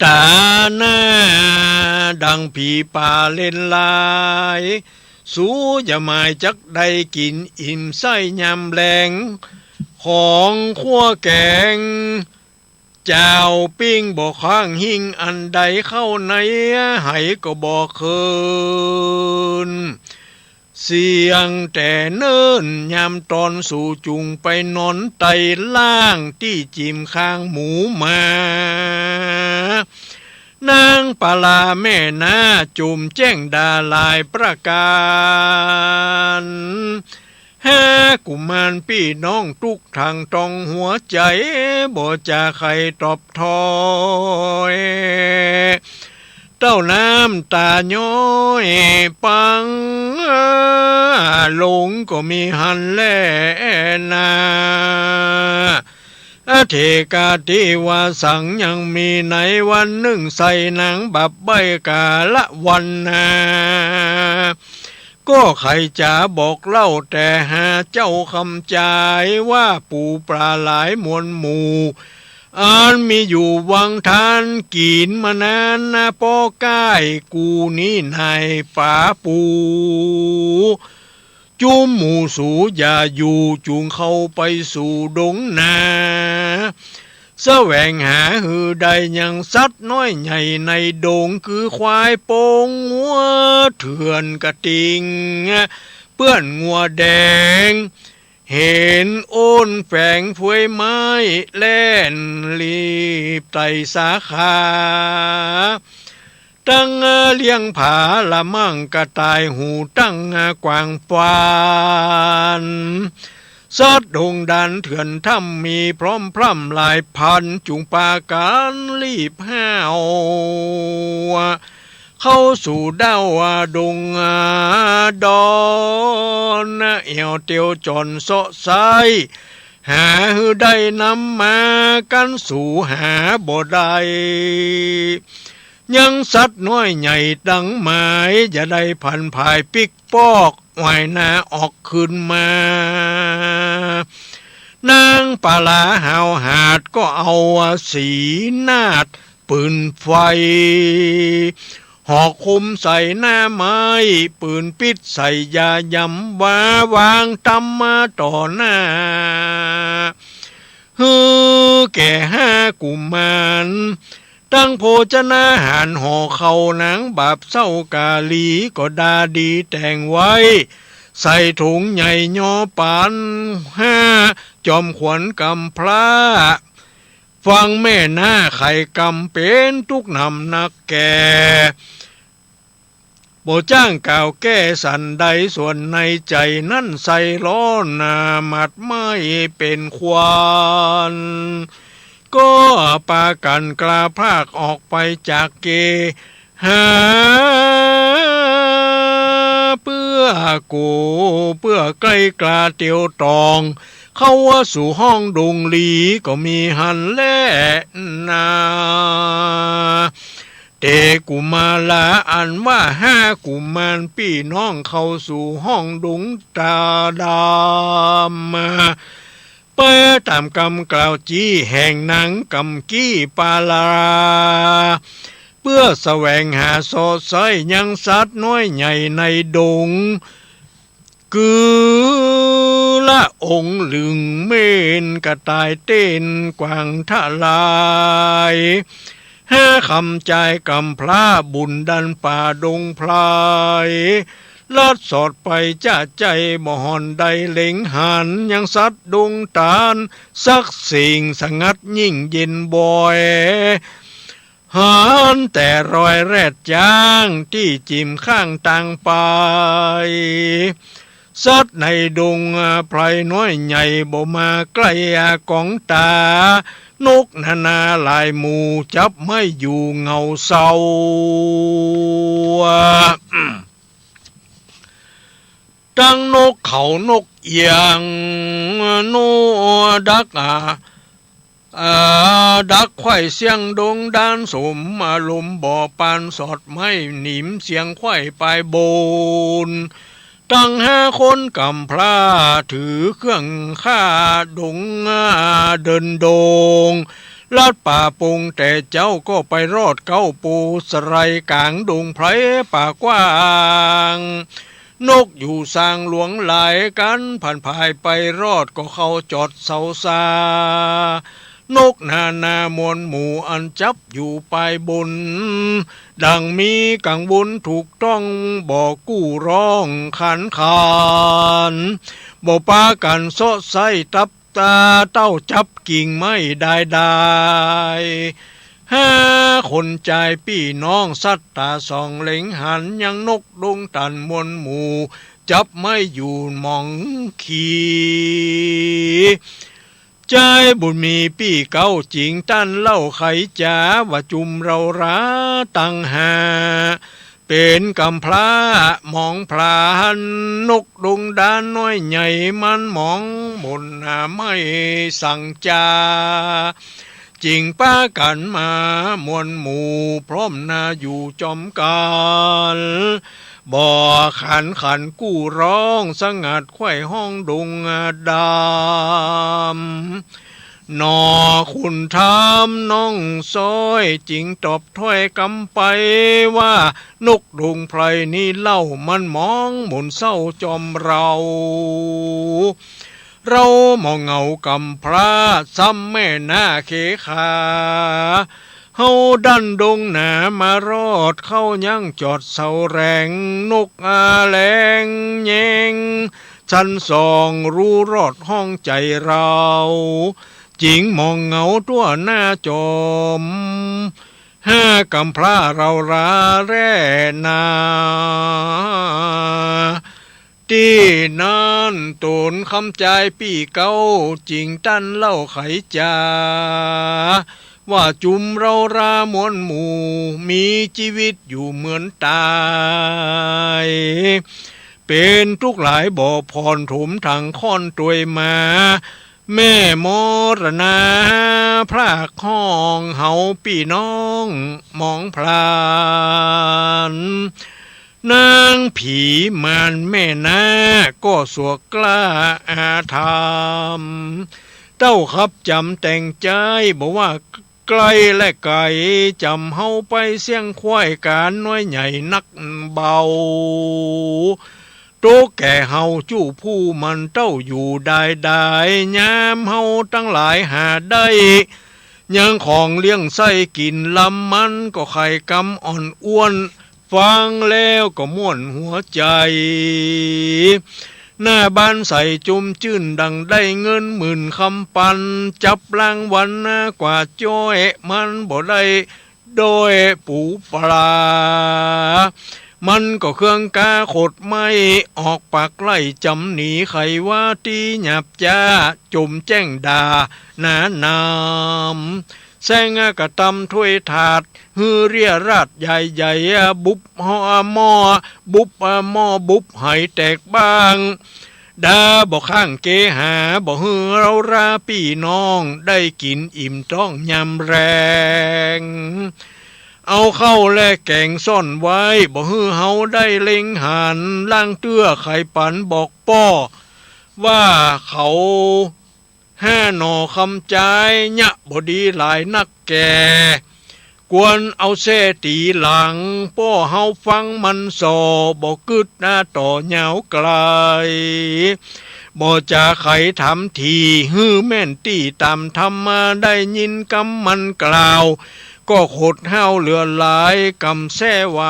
ต๋าหน้าดังผีป่าเล่นลาย สูอย่าหมายจักได้กิ๋นอิ่มไส้ยามแลง ของคั่วแก๋ง เจ้าปิ้งบ่ข้างหิ้งอันใด เข้าในไหก็บ่เคิน เสี้ยงแต่เนิ่นยามต๋อน สูจุ่งไปนอนไต่ล่างตี้จิ่มคางหมูมา นางปาลาแม่นาจุ่มแจ้งดาหลายประก๋าน หากุมารปี้น้องตุ๊กทางต้องหัวใจ๋ บ่จาใค่ตอบถ้อย เต้าน้ำต๋าย้อยปังลงก็มีหั้นแลนา อเถกาติวาสัง ยังมีในวันนึ่ง ใส่หนังบับใบ้ก๋าละวันนา ก็ใค่จ๋าบอกเล่าแต่หาเจ้าคำจาย ว่าปู๋ป๋าหลายมวลหมู่ อันมีอยู่วังทานกิ๋นมานานนา ป้อก้ายกู๋นี้นายป๋าปู๋ จุมหมู่สูอย่าอยู่ จุ่งเข้าไปสู่ดงนา แสวงหาหื้อได้ยังสัตว์น้อยใหญ่ในดง คือควายปงงัวเถื่อนกระติ่ง เปื้อนงัวแดง เห็นโอนแฝงเฟือยไม้ แล่นลีบไต่สาขา ตั้งเลี้ยงผาละมั่งกระต่ายหูตั้งกว้างฟาน สัตว์ดงดันเถื่อนถ้ำมีพร้อมพร่ำหลายพัน จุ่งปากั๋นลีบห้าว เข้าสู่ด้าวดงดอน แอ่วเตียวจ่อนเซาะไซ้ หาหื้อได้นำมา กั๋นสูหาบ่ได้ ยังสัตว์น้อยใหญ่ตังหมาย อย่าได้ผันผายปิ๊กปอก ไหว้หน้าออกคืนมา นางปาลาหาวหาดก็เอาสีนาฏปืนไฟ หอกคมใส่หน้าไม้ ปืนปิ๊ดใส่ยายำวาวางตำมาต่อหน้า หื้อแก่ห้ากุมาร ตั้งโภชนาหารห่อข้าวนางบาบเศร้ากาลีก็ดาดีแต่งไว้ ใส่ถุงใหญ่ยอปานห้า จอมขวัญกำพร้า ฟังแม่นาไขกำเป๋นตุ๊กข์หนำนักแก่ บ่จ้างกล่าวแก้สันใด ส่วนในใจ๋นั้นใส่ร้อนหมัดไหม้เป๋นควัน ก็ปากั๋นกล้าพรากออกไปจากเกหา เปื้อกู๋เปื้อใก้กล้าเตียวต่อง เข้าสู่ห้องดงหลีก็มีหั้นแลนา เตกุมาราอันว่าห้ากุมารปี้น้องเข้าสู่ห้องดงต๋าดำ ไปต๋ามกำกล่าวจี้แห่งนางกำกี้ปาลา เปื้อแสวงหาเซาะไซ้ยังสัตว์น้อยใหญ่ในดง กือละองลึงเม่นกระต่ายเต้นกว้างทะลาย ห้าคำจายกำพร้าบุญดันป่าดงไพร ลัดสอดไปจะใจ้บ่ห่อนได้เล็งหัน ยังสัตว์ดงต๋านสักสิ่งสงัดยิ่งเย็นบ่อย หันแต่รอยแรดจ๊างตี้จิ่มข้างตางไป สัตว์ในดงไพรน้อยใหญ่บ่มาใกล้ก๋องต๋า นกนานาหลายหมู่จับไม่อยู่เหงาเศร้า ตั้งนกเขานกเอียง นกดัก อ่า ดักใคว่เสี้ยงดงด้านสมอารมณ์ บ่ปานสอดไม้หนิมเสียงใคว่ปายบน ตังห้าคนกำพร้าถือเครื่องฆ่าดง อ่า เดินดง ลัดป่าปง แต่เจ๊าก็ไปรอดเก๊าปูสะไลกลางดงไพรป่ากว้าง นกอยู่สร้างหลวงหลายกั๋น ผ่านผ่ายไปรอดก็เข้าจอดเสาสา นกนานามวลหมู่อันจับอยู่ปายบน ดังมีกังวลถูกต้อง บ่กู้ร้องขันขัน บ่ปากั๋นเซาะไส้ตับตาเต้าจับกิ่งไม้ดายดาย ห้าคนจายปี้น้องสัตตาส่องเล็งหัน ยังนกดงตันมวลหมู่ จับไม้อยู่หมองขี จายบุญมีปี้เก๊าจิ๋งตันเล่าไขจ๋า ว่าจุมเฮาราตังห้า เป๋นกำพร้าหมองพลาน นกดงด้านน้อยใหญ่มันหมองหม่นหน้าไม่สั่งจา จิ่งปากั๋นมามวลหมู่ พร้อมหน้าอยู่จอมกั๋น บ่ขันขันกู้ร้อง สงัดใคว่ฮ้องดงดำ หนอขุนธรรมน้องซ้อย จิ่งตอบถ้อยกำไปว่า นกดงไพรนี้เล่ามันหมองหม่นเศร้าจอมเฮา เฮาหมองเหงากำพร้า ซ้ำแม่น้าเขขา เฮาดันดงหนามารอด เข้ายังจอดเสาแหลง นกอาแหลงแยง ชันส่องรู้รอดห้องใจ๋เฮา จิ่งหมองเหงาตั้วหน้าจอม ห้ากำพร้าเฮาราแลนา ตี้นั้นต๋นคำจายปี้เก๊า จิ่งตันเล่าไขจ๋า ว่าจุมเฮารามวลหมู่ มีจีวิตอยู่เหมือนต๋าย เป๋นตุ๊กข์หลายบ่ผ่อน ถมถังข้อนตวยมา แม่มรณาพรากฮ้องเฮาปี้น้องหมองพลาน นางผีมารแม่นาคก็สวกกล้าอาธรรม เต้าครับจ๋ำแต่งใจ๊ บ่ว่าใก้และไก๋ จ๋ำเฮาไปเสี้ยงใคว่ก๋านน้อยใหญ่นักเบา ตุ๊กข์แก่เฮาจู้ผู้มันเต้าอยู่ดายดาย ยามเฮาตังหลายหาได้ ยังของเลี้ยงไส้กิ๋นลำ มันก็ไข่กำอ่อนอ้วน ฟังแล้วก็ม่วนหัวใจ๋ หน้าบานใสจุมจื้น ดั่งได้เงินหมื่นคำปัน จับรางวัลนากว่าจ้อย มันบ่ได้ โดยปูปลา มันก็เคืองกาขดไม้ ออกปากไล่จ๋ำหนี ไขว่าตี้หยาบจ๊า จมแจ้งด่าหนานำ แซงกระตำถ้วยถาด หื้อเรี่ยราษฎร์ใหญ่ๆ บุบหม้อ บุบหม้อ บุบไหแตกบ้าง ดาบ่ข้างเกหา บ่หื้อเฮาราปี้น้อง ได้กิ๋นอิ่มต๊องยามแลง เอาข้าวและแก๋งซ่อนไว้ บ่หื้อเฮาได้เล็งหัน ล่างเตื้อไขปันบอกป้อ ว่าเขาห้าหน่อคำจาย เยียะบ่ดีหลายนักแก่ ควรเอาแส้ตี๋หลัง ป้อเฮาฟังมันส่อ บ่กึ๊ดหน้าต่อยาวไกล บ่จ๋าไขถามถี่ หื้อแม่นตี้ต๋ามธรรมะ ได้ยินกำมันกล่าว ก็ขดห้าวเหลือหลาย กำแส้ไหว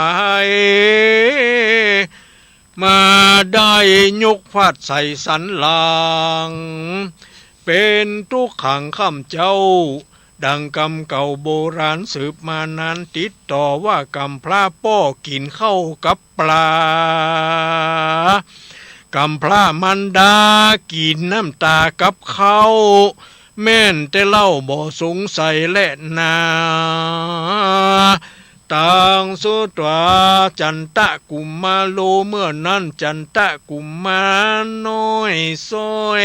มาได้ยกฟาดใส่สันหลัง เป๋นตุ๊กขังข้ามเจ้า ดังกำเก่าโบราณสืบมานาน ติดต่อว่ากำพร้าป้อกิ๋นข้าวกับปลา กำพร้ามารดากิ๋นน้ำต๋ากับข้าว แม่นแต๊เล่าบ่สงสัยแลนา ตางสุตวา จันตะกุมมาโล เมื่อนั้นจันตะกุมมารน้อยซ้อย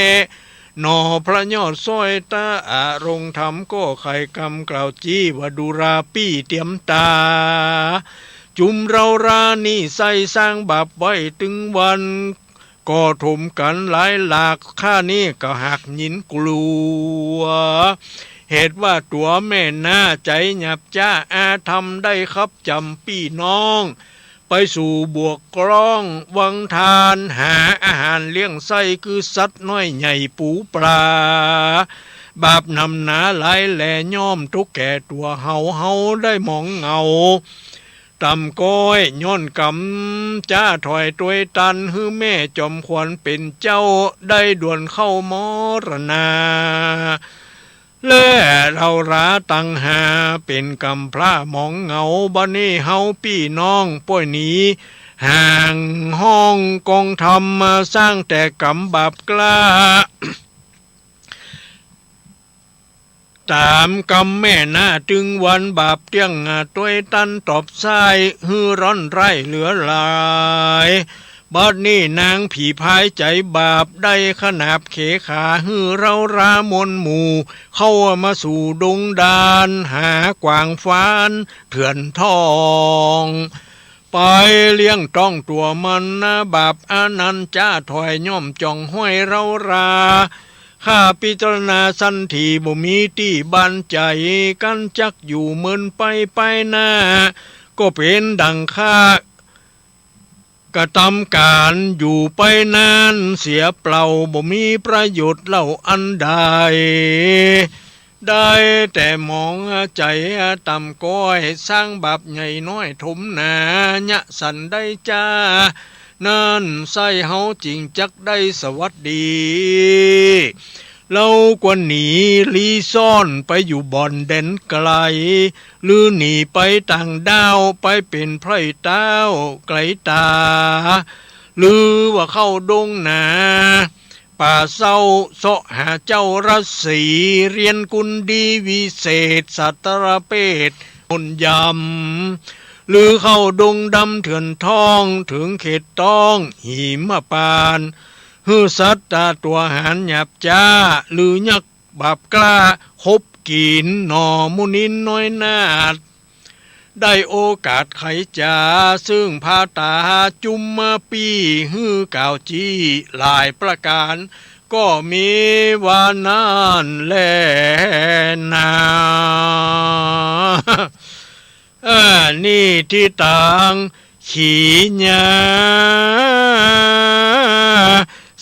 หน่อพระยอดซ้อยตาอะ โรงธรรมก็ไขกำกล่าวจี้ว่า ดูราปี้เตียมต๋า จุมเร้าร้านี่ไส้สร้างบาปไว้ตึงวัน ก็ถมกั๋นหลายหลาก ข้านี่ก็หากหยินกลัว เหตุว่าตั๋วแม่หน้าใจ๋หยาบจ๊า อาธรรมได้คับจ๋ำปี้น้อง ไปสู่บ่วกล้องวังทาน หาอาหารเลี้ยงไส้ คือสัตว์น้อยใหญ่ปู๋ปลา บาปหนำหนาหลายแล ย่อมตกแก่ตั๋วเฮา เฮาได้หมองเหงาต่ำก๊อย ย้อนก๋รรมจ๊าถอยตวยตัน หื้อแม่จอมขวัญเป๋นเจ้า ได้ด่วนเข้ามรณา และเฮาราตังหาเป๋นก๋ำพร้าหมองเหงา บัดนี้เฮาปี้น้องป้อยหนี ห่างห้องกองธรรม มาสร้างแต่ก๋รรมบาปกล้า ต๋ามก๋รรมแม่หน้าตึงวัน บาปเตี้ยงตวยตันตอบไส้ หื้อร้อนไร้เหลือหลาย บัดนี้นางผีพายใจ๋บาป ได้ขนาบเขขา หื้อเร้าร้ามวลหมู่ เข้ามาสู่ดงดาน หากวางฟานเถื่อนท่อง ไปเลี้ยงต้องตั๋วมันนา บาปอันนั้นจ๊าถอย ย่อมจ่องห้อยเร้ารา ข้าพิจารณาสันที บ่มีตี้บานใจ๋ กั๋นจักอยู่เมินไปไปหน้า ก็เป๋นดั่งข้า กระตำก๋านอยู่ไปนั้นเสียเปล่า บ่มีประโยชน์เล่าอันใด ได้แต่หมองใจ๋ต่ำก๊อย สร้างบาปใหญ่น้อยถมหนา ยะสันได้จ๊า นั้นไส้เฮาจึงจักได้สวัสดี เฮากว่าหนีลี้ซ่อนไปอยู่บ่อนแดนไก๋ หรือหนีไปต่างด้าว ไปเป๋นไพร่เต้าไก๋ต๋า หรือว่าเข้าดงหนาป่าเซ้า เซาะหาเจ้าฤๅษี เฮียนกุนดีวิเศษ สัตรเปตมนต์ยำ หรือเข้าดงดำเถื่อนท่อง เถิงเขตต้องหิมพานต์ หื้อสัตว์ตาตั๋วหานหยาบจ๊า หรือยักษ์บาปกล้า คบกิ๋นหน่อมูนินน้อยนาฏ ได้โอกาสไขจ๋า ซึ่งพาต๋าจุมปี้ หื้อกล่าวจี้หลายประก๋าน ก็มีว่านั้นแลนา เออ นี่ตี้ตางขีญา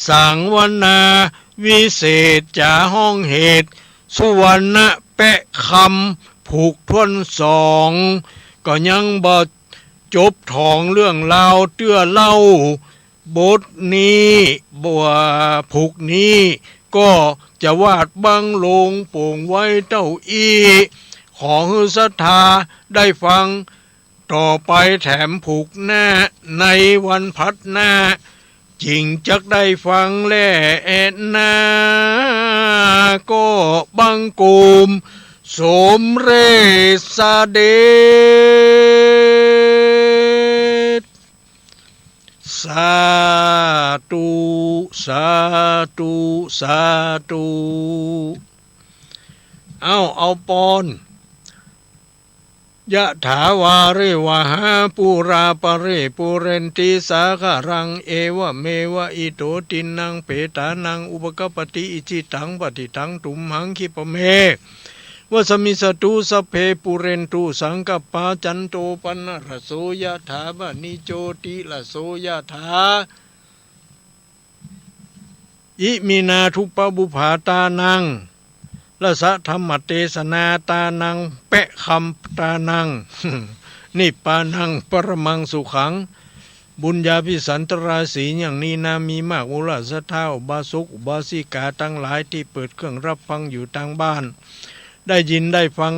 สังวนาวิเศษจ๋า ฮ้องเหตุ สุวรรณะแปะคำ ผูกถ้วนสอง ก็ยังบ่จบถองเรื่องราวเตื้อเล่า บทนี้ บทผูกนี้ ก็จะวาดบั้งลงโป่งไว้เต้าอี้ ขอหื้อศรัทธาได้ฟังต่อไปแถมผูกหน้า ในวันพัดหน้า จึงจักได้ฟังแลนา ก็บังคมสมเร็จเสด็จ สาธุ สาธุ สาธุ เอ้า เอาปอน ยะถาวาริวหาปูราปะริปูเรนติสาคะรัง เอวะเมวะอิโตตินังเปตานังอุปกัปปติ อิจิตังปัตถิตังตุมหังคิปะเม วะสะมิสสะตุ สัพเพปูเรนตุสังกัปปา จันโตปันนะระโสยะถา มะณิโจติระโสยะถา อิมินาทุปปะปุปปาตานัง รสะธัมมะเตสนาตานัง แปะคำตานัง นิพพานังปรมังสุขัง บุญญาภิสันตราศีอย่างนี้นา มีมาก มูลศรัทธาอุบาสกอุบาสิกาตังหลายตี้เปิดเครื่องรับฟังอยู่ตางบ้าน ได้ยินได้ฟัง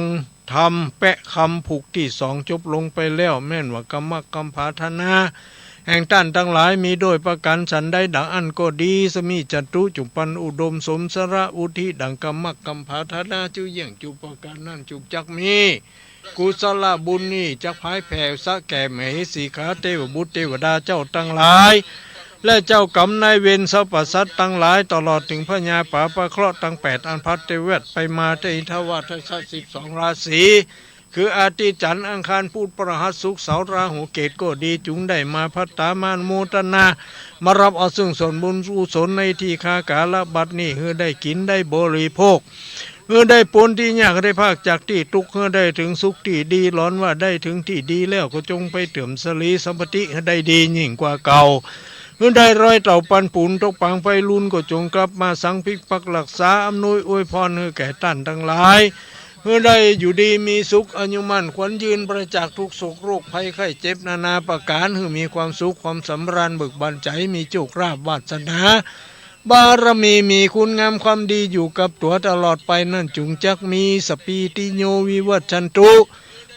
ธรรมแปะคำผูกตี้สองจบลงไปแล้ว แม่นว่ากำมักกำผาธนาแห่งต้านตังหลายมีโดยประก๋านสันใดดังอั้นก็ดี สะมิจจะตุจุ่มปันอุดมสมสาระวุฒิดังกำมักกำผาธนา จุเยี่ยงจุประก๋านนั้นจุกจักมี กุศลบุญนี้จักผายแผ่สะแก่มเหสีขาเตวบุตรเตวดาเจ้าตังหลาย และเจ้ากรรมนายเวรสรรพสัตว์ตังหลาย ตลอดเถิงพญาป๋าปะเคราะห์ตังแปด อันพัดเตวดไปมาในทวารทั้งสิบสองราศี คืออาทิตย์ จันทร์ อังคาร พุธ พฤหัส ศุกร์ เสาร์ ราหู เกตุ ก็ดี จุ่งได้มาพัดตามาอนุโมตนา มาฮับเอาซึ่งส่วนบุญกุศลในตี้ข้ากาละบัดนี้ หื้อได้กิ๋นได้บริโภค หื้อได้ป๊นตี้ยาก ได้พากจากตี้ตุ๊กข์ หื้อได้เถิงสุขตี้ดี หลอนว่าได้เถิงตี้ดีแล้ว ก็จงไปเติมสรีสัมปติหื้อได้ดียิ่งกว่าเก่า หื้อได้รอยเต่าปันปูน ตกปางไฟลุน ก็จงกลับมาสังพิกปักรักษา อำนวยอวยพรหื้อแก่ต้านตังหลาย หื้อได้อยู่ดีมีสุข อายุมั่นขวัญยืน ปราศจากทุกข์โศกโรคภัยไข้เจ็บนานาประก๋าน หื้อมีความสุขความสำราญเบิกบานใจ๋ มีโชคลาภวาสนา บารมีมีคุณงามความดีอยู่กับตั๋วตลอดไปนั้น จุ่งจักมี สัพพีติโยวิวัชชันตุ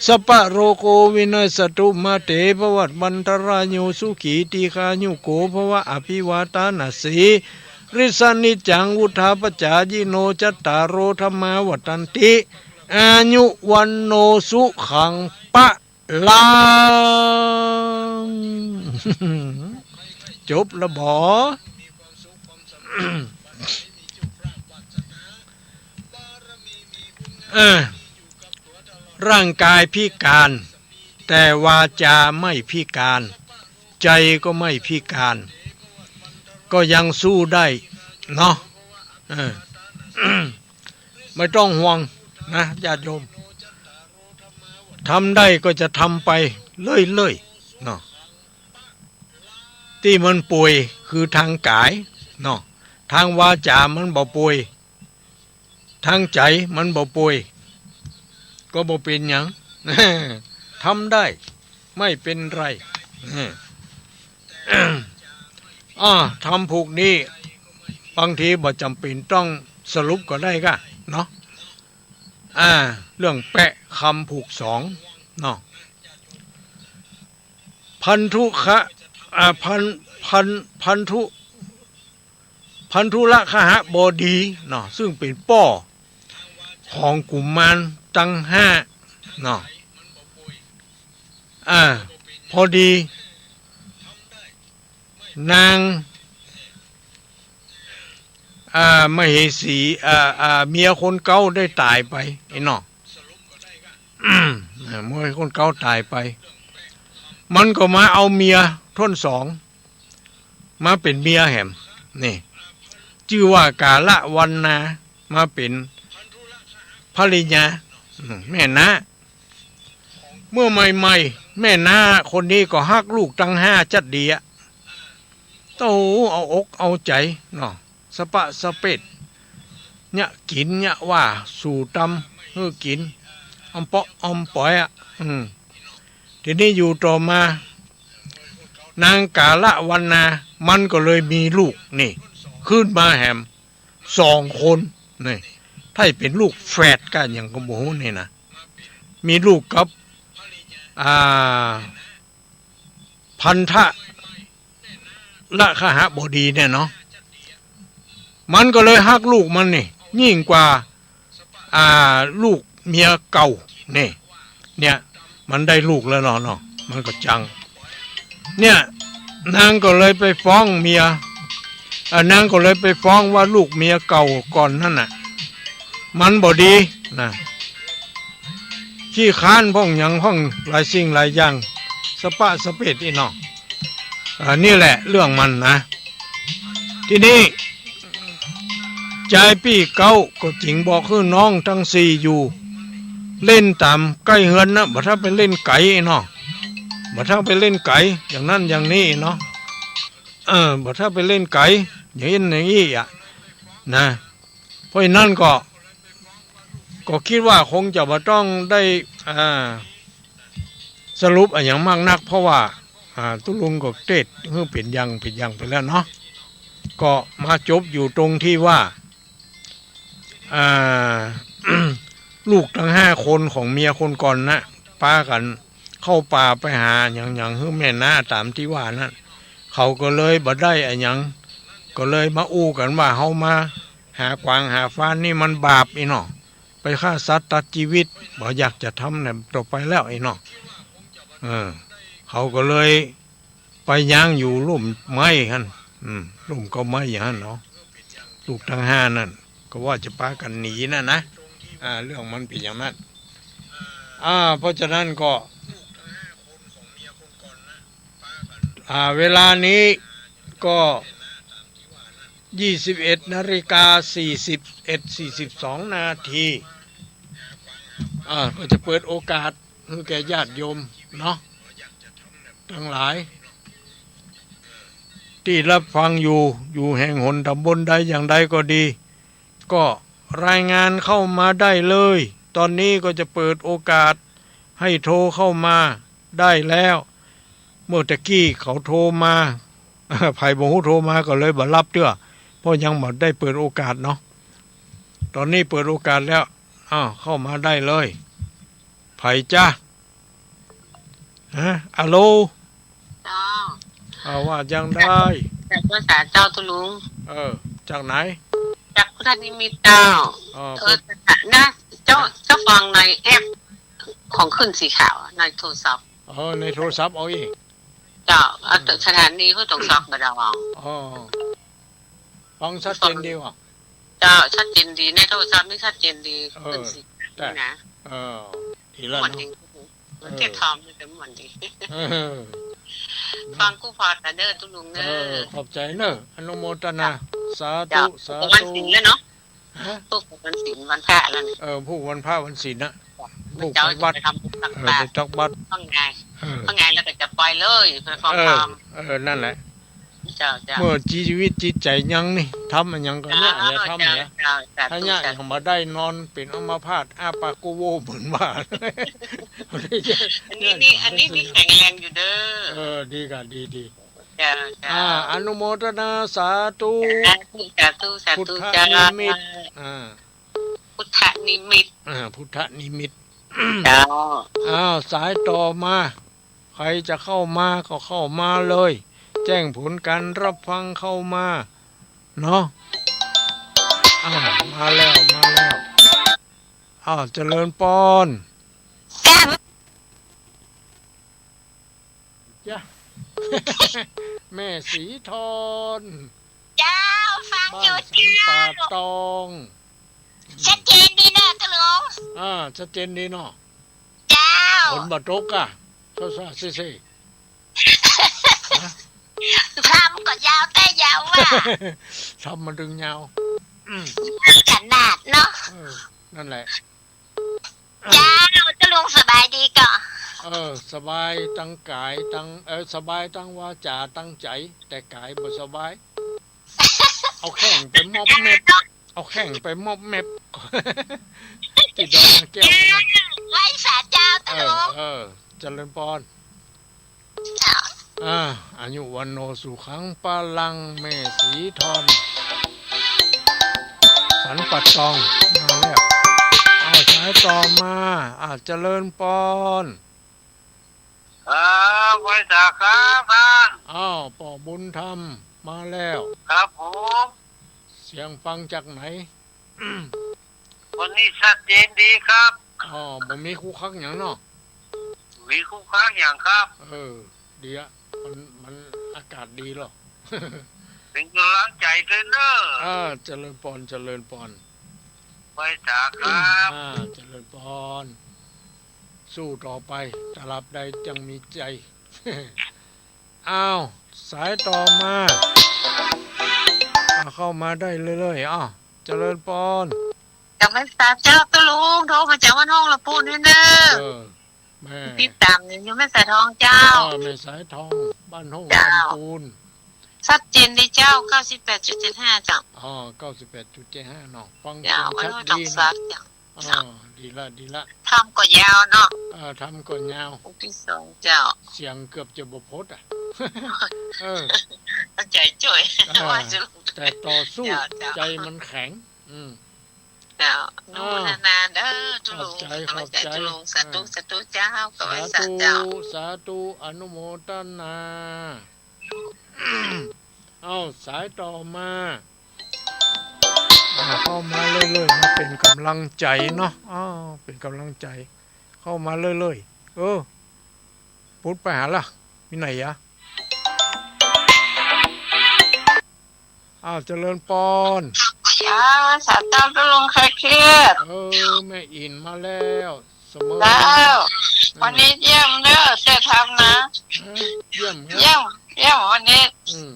สัพพะโรโควินัสสตุ มาเตภวัตวันตรายโย สุขีทีฆายุโกภวะ อภิวาทานาสีลิสสะนิจจัง วุฑฒาปจายิโน จัตตาโรธัมมาวัฑฒันติ อายุวัณโณสุขังพะ ลัง จบละบ่ เออ ร่างกายพิการ แต่วาจาไม่พิการ ใจ๋ก็ไม่พิการ ก็ยังสู้ได้เนาะ เออ ไม่ต้องห่วงนะญาติโยม ทำได้ก็จะทำไปเรื่อยๆ เนาะ ตี้มันป่วยคือตางก๋าย เนาะ ตางวาจ๋ามันบ่ป่วย ตางใจ๋มันบ่ป่วย ก็บ่เป๋นหยัง ทำได้ ไม่เป็นไร เออ อ่า ธรรมผูกนี้ บางทีบ่จ๋ำเป๋นต้องสรุปก็ได้ก้า เนาะ อ่า เรื่องแปะคำผูกสอง เนาะ พันธุคะ อ่า พัน พัน พันธุ พันธุละคหบดี เนาะ ซึ่งเป๋นป้อของกุมารตังห้า เนาะ อ่า พอดี นาง อ่า มเหสี อ่า อ่า เมียคนเก่าได้ต๋ายไป ไอ้เนาะ อ่า เมียคนเก่าต๋ายไป มันก็มาเอาเมียต้นสอง มาเป๋นเมียแหม นี่ จื้อว่ากาละวัณณา มาเป๋นภริยา อืม แม่น้า เมื่อใหม่ๆ แม่น้าคนนี้ก็ฮักลูกตังห้าจั๊ดดีอะ โต้ เอาอกเอาใจ๋เนาะ สะปะสะเปด เยียะกิ๋นเยียะว่า สู่ตำหื้อกิ๋น ออมเปาะออมป๋อยอะ อืม ทีนี้อยู่ต่อมา นางกาละวัณณา มันก็เลยมีลูกนี่ ขึ้นมาแหม สองคน นี่ ถ้าเป๋นลูกแฝดก้าหยังก็บ่ฮู้นี่นะ มีลูกกับ อ่า พันธุละคหบดีเนี่ยเนาะ มันก็เลยฮักลูกมันนี่ ยิ่งกว่า อ่า ลูกเมียเก่า นี่ เนี่ย มันได้ลูกแล้วเนาะ เนาะ มันก็จัง เนี่ย นางก็เลยไปฟ้องเมีย เอ่อ นางก็เลยไปฟ้องว่าลูกเมียเก่าก่อนนั่นน่ะ มันบ่ดีนะ ขี้คร้านพ่องหยังพ่องหลายสิ่งหลายอย่าง สะปะสะเปดอี้เนาะ อ่า นี่แหละเรื่องมันนะ ทีนี้ จายปี้เก๊าก็จึงบอกหื้อน้องตังสี่อยู่ เล่นต๋ามใก้เฮือนนะ บ่ถ้าไปเล่นไก๋เนาะ บ่ถ้าไปเล่นไก๋ อย่างนั้นอย่างนี้เนาะ เออ บ่ถ้าไปเล่นไก๋ อย่างนั้นอย่างนี้อะ นะ เพราะฉะนั้นก็ ก็กึ๊ดว่าคงจะบ่ต้องได้ อ่า สรุปอะหยังมากนัก เพราะว่า อ่า ตุ๊ลุงก็เตศน์หื้อเป๋นอย่างเป๋นอย่างไปแล้วเนาะ ก็มาจบอยู่ตรงตี้ว่า อ่า ลูกตังห้าคนของเมียคนก่อนนะ ปากั๋นเข้าป่าไปหาหยังหยังหื้อแม่น้าต๋ามตี้ว่านั้น เขาก็เลยบ่ได้อะหยัง ก็เลยมาอู้กั๋นว่า เฮามาหากวางหาฟานนี่มันบาปอี้เนาะ ไปฆ่าสัตว์ตัดจีวิต บ่อยากจะทำเนี่ยต่อไปแล้วอี้เนาะ เออ เขาก็เลย ไปย้างอยู่ลุ่มไม้หั้น อืม ลุ่มเก๊าไม้อย่างหั้นเนาะ ลูกตังห้านั่น ก็ว่าจะปากั๋นหนีน่ะนะ อ่า เรื่องมันเป๋นอย่างนั้น อ่า เพราะฉะนั้นก็ อ่า เวลานี้ก็ ยี่สิบเอ็ดนาฬิกา สี่สิบเอ็ด สี่สิบสองนาที อ่า ก็จะเปิดโอกาสหื้อแก่ญาติโยมเนาะ ตังหลาย ตี้ฮับฟังอยู่ อยู่แห่งหนต๋ำบลใดอย่างใดก็ดี ก็รายงานเข้ามาได้เลย ต๋อนนี้ก็จะเปิดโอกาสหื้อโทรเข้ามาได้แล้ว เมื่อตะกี้เขาโทรมา ใผบ่ฮู้โทรมาก็เลยบ่ฮับเตื้อ เพราะยังบ่ได้เปิดโอกาสเนาะ ต๋อนนี้เปิดโอกาสแล้ว อ้าว เข้ามาได้เลย ใผจ๊ะ ฮะ อะโหล เจ้า อ่า ว่าจังใด จากภาษาเจ้าตุ๊ลุง เออ จากไหน จากพุทธนิมิตเจ้า อ๋อ เออ พุทธ นะ เจ้า ฮะ เจ้าฟังในแอปของขึ้นสีขาวในโทรศัพท์ เออ ในโทรศัพท์เอาเอง เจ้า เอา อืม สถานีห้วยตงซอกบ่ดอง อ๋อ ฟังชัดเจนดีว่ะ เจ้า ชัดเจนดี ในโทรศัพท์นี่ชัดเจนดี เออ ขึ้นสีขาว แต่ นี่นะ เออ ดีแล้ว ม่วน เนาะ ดี เหมือน เออ เทศทอมนี่ก็ม่วนดี เออ ฟังกู้พอดเด้อตุ๊ลุงเด้อ เออ ขอบใจ๋เนาะ อนุโมทนา สาธุ เจ้า สาธุ วันศีลแล้วเนาะ ฮะ พวกวันศีลวันพระแล้วนี่ เออ พวกวันพระวันศีลน่ะ จ้ะ พวกไปวัด เจ้าจะไปทำบุญตักบาตร เออ ไปตักบาตร ข้างใน เออ ข้างในแล้วก็จะไปเลย ไปฟังธรรม เออ เออ นั่นแหละ เจ้า เจ้า เมื่อจีวิตจิตใจ๋ยังนี่ ทำอะหยังก็เนี่ย เจ้า อย่าทำ เจ้า เนี่ย เจ้า สาธุ ถ้าเนี่ย สาธุ ยังบ่ได้นอนเป๋นอัมพาต อ้าปากโกโวเหมือนว่า อันนี้นี่ อันนี้นี่แข็งแรงอยู่เด้อ เออ ดีก่ะ ดี ดี เจ้า เจ้า อ่า อนุโมทนา สาธุ สาธุ สาธุ สาธุ พุทธ เจ้า นิมิต อ่า พุทธนิมิต อ่า พุทธนิมิต เจ้า อ้าว สายต่อมา ใผจะเข้ามาก็เข้ามาเลย แจ้งผลการฮับฟังเข้ามา เนาะ อ้าว มาแล้ว มาแล้ว อ้าว เจริญปอน จ้า จ้ะ แม่สีทอน เจ้า ฟังอยู่ บ้านสันป่าตอง เจ้า ชัดเจนดีเนาะตุ๊ลุง อ่า ชัดเจนดีเนาะ เจ้า ฝนบ่ตกอะ เศร้าๆ เซ่ๆ ฮะ ทำก็ยาวแต่ยาวว่ะ ทำมันตึงยาว อืม ขนาดเนาะ เออ นั่นแหละ เจ้า ตุ๊ลุงสบายดีก่อ เออ สบายตังก๋ายตัง เออ สบายตังวาจ๋าตังใจ๋ แต่ก๋ายบ่สบาย เอาแข้งไปมอบแมบ เอาแข้งไปมอบแมบ ติดดอกแก้ว เจ้า ไหว้สาเจ้าตุ๊ลุง เออ เออ เจริญปอน อ่า อายุวัณโณสุขังพลัง แม่สีทอน สันป่าตอง มาแล้ว อ้าว สายต่อมา อ่า เจริญปอน ครับ ไหว้สาครับท่าน อ้าว ป้อบุญธรรม มาแล้ว ครับผม เสียงฟังจากไหน วันนี้ชัดเจนดีครับ อ๋อ บ่มีคุกคักหยังเนาะ บ่มีคุกคักหยังครับ เออ ดีอะ มัน มันอากาศดีเหรอ เป๋นก๋ำลังใจ๋ตวยเน่อ อ่า เจริญปอน เจริญปอน ไหว้สาครับ อ่า เจริญปอน สู้ต่อไป ตราบใดยังมีใจ๋ อ้าว สายต่อมา อ่า เข้ามาได้เรื่อยๆ อ้าว เจริญปอน เจ้า ไหว้สาเจ้าตุ๊ลุง โทรมาจากวัดห้องละปูนนี่เน่อ เออ แม่ ติดต๋ามอยู่ แม่สายทองเจ้า เออ แม่สายทอง บ้านห้อง เจ้า ลำปูน ชัดเจนเลยเจ้า เก้าสิบแปดจุดเจ็ดห้า เจ้า อ๋อ เก้าสิบแปดจุดเจ็ดห้า เนาะ ฟัง เจ้า เสียงชัด วัดห้อง ดี ตอง เนาะ ซาก เจ้า อ๋อ ดีละ ดีละ ทำก็ยาวเนาะ เออ ทำก็ยาว องค์ที่สองเจ้า เสียงเกือบจะบ่พดอะ เออ เอาใจ๋จ้วย เออ ว่าจะ แต่ต่อสู้ เจ้า เจ้า ใจ๋มันแข็ง อืม เจ้า อ่า อนุโมทนาเด้อตุ๊ลุง ขอบใจ๋ ขอบใจ๋ กำลังใจ๋ตุ๊ลุง สาธุ อ่า สาธุเจ้า ขอไหว้สาเจ้า สาธุ สาธุ อนุโมทนา เอ้า สายต่อมา อ่า เข้ามาเรื่อยๆ มาเป๋นก๋ำลังใจ๋เนาะ อ้าว เป๋นก๋ำลังใจ๋ เข้ามาเรื่อยๆ เออ ปุ๊ดไปหาละ มีไหนยะ อ้าว เจริญปอน เจ้า สาธุเจ้าลุง ใคร่เคียด เออ แม่อินมาแล้ว เสมอ เจ้า วันนี้เยี่ยมเน่อ เจ้าทำนะ ฮะ เยี่ยมครับ เยี่ยม เยี่ยมวันนี้ อืม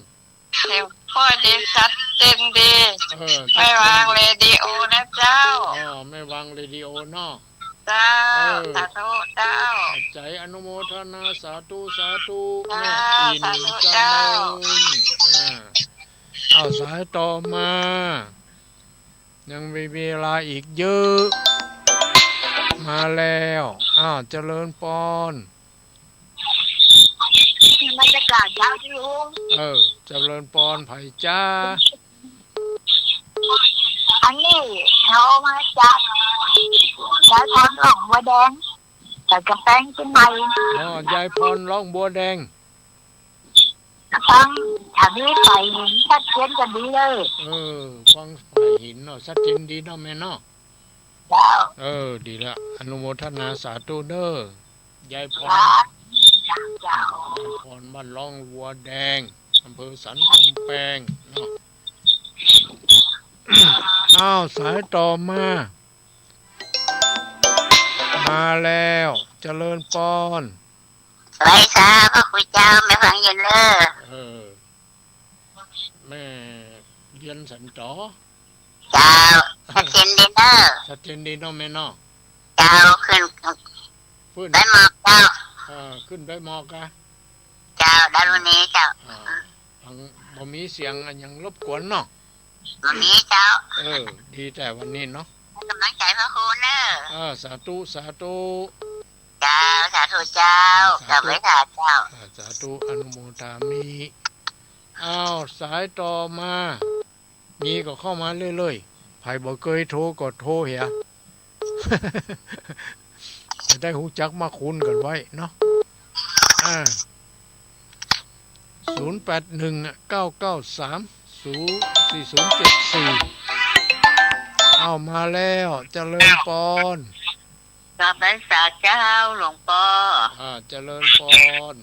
เสียงพ่อดี ชัดเจนดี เออ แม่วางเรดิโอนะเจ้า อ๋อ แม่วางเรดิโอเนาะ เจ้า เออ สาธุเจ้า ขอบใจ๋ อนุโมทนา สาธุ สาธุ เจ้า แม่อิน สาธุเจ้า เจริญ อ่า อ้าว สายต่อมา ยังมีเวลาอีกเยอะ มาแล้ว อ้าว เจริญปอน นมัสก๋านเจ้าลุง เออ เจริญปอน ใผจ๊ะ อันนี้โทรมาจากยายพรหนองบัวแดง จากกำแพงเชียงใหม่ อ๋อ ยายพรหนองบัวแดง ฟัง ถ้ามีฝ่ายหินชัดเจนก็ดีเลย เออ ฟังฝ่ายหินเนาะ ชัดเจนดีเนาะแม่เนาะ เจ้า เออ ดีละ อนุโมทนาสาธุเน่อ ยายพร เจ้า ยายพรบ้านหนองบัวแดง อำเภอสันกำแพงเนาะ อ้าว สายต่อมา มาแล้ว เจริญปอน ไหว้สาพระคุณเจ้า แม่ฟังอยู่เน่อ เออ แม่เรียนสันตอ เจ้า ชัดเจนดีเน่อ ชัดเจนดีเนาะแม่เนาะ เจ้า ขึ้น ขึ้น ดอยหมอกเจ้า เออ ขึ้นดอยหมอกกะ เจ้า ดอยหมอกเจ้า อ่า ฟัง บ่มีเสียงอะหยังรบกวนเนาะ บ่มีเจ้า เออ ดีแต่วันนี้เนาะ ให้กำลังใจ๋พระครูเน่อ เออ สาธุ สาธุ เจ้า สาธุเจ้า อ่า สาธุ กราบไหว้สาเจ้า อ่า สาธุ อนุโมทามิ อ้าว สายต่อมา มีก็เข้ามาเรื่อยๆ ใผบ่เกยโทรก็โทรเหีย จะได้ฮู้จักมาคุ้นกั๋นไว้เนาะ อ่า ศูนย์แปดหนึ่ง เก้าเก้าสาม ศูนย์ สี่ศูนย์เจ็ดสี่ เอามาแล้ว เจริญปอน กราบไหว้สาเจ้าหลวงป้อ อ่า เจริญปอน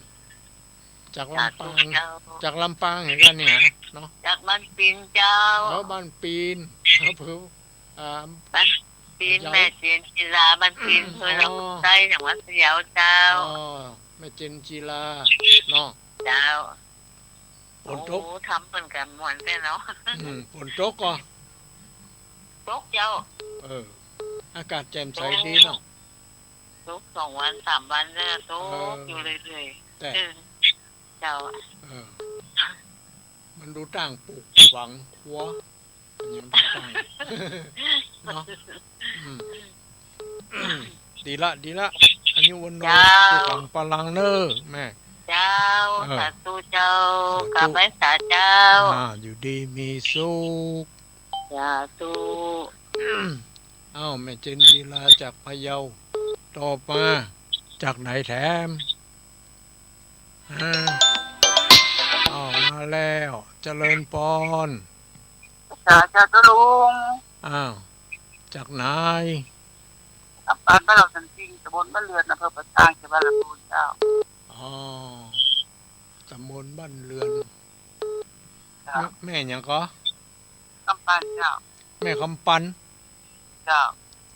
จากลำปาง สาธุเจ้า จากลำปางเหมือนกั๋นเนี่ยเนาะ จากบ้านปีนเจ้า อ๋อ บ้านปีน อำเภอ อ่า บ้านปีน พะเยา แม่เจนจิลา บ้านปีน อำเภอ อ๋อ ลำพูนใต้ จังหวัดพะเยาเจ้า อ๋อ แม่เจนจิลาเนาะ เจ้า ฝนตก โอ้ ทำเปิ้นกั๋นม่วนแต๊เนาะ อืม ฝนตกก่อ ตกเจ้า เออ อากาศแจ่มใสดีเนาะ ตกสองวันสามวันแล้ว ตก เออ อยู่เรื่อยๆ แต่ เออ เจ้า เออ มันดูต่างปลูกฝังครัว มันยังต่างๆ เนาะ อืม ดีละ ดีละ อายุวัณโณ เจ้า สุขังพลังเน่อแม่ เจ้า เออ สาธุเจ้า สาธุ กราบไหว้สาเจ้า อ่า อยู่ดีมีสุข สาธุ เอ้า แม่เจนจิลาจากพะเยา ต่อมาจากไหนแถม ฮะ อ้าว มาแล้ว เจริญปอน เจ้า เจ้าลุง อ้าว จากไหน จากบ้าน บ้านเหล่าสันติง ตำบลบ้านเรือน อำเภอป่าซาง จังหวัดลำพูนเจ้า อ๋อ ตำบลบ้านเรือน เจ้า แม่ แม่หยังก่อ คำปันเจ้า แม่คำปัน เจ้า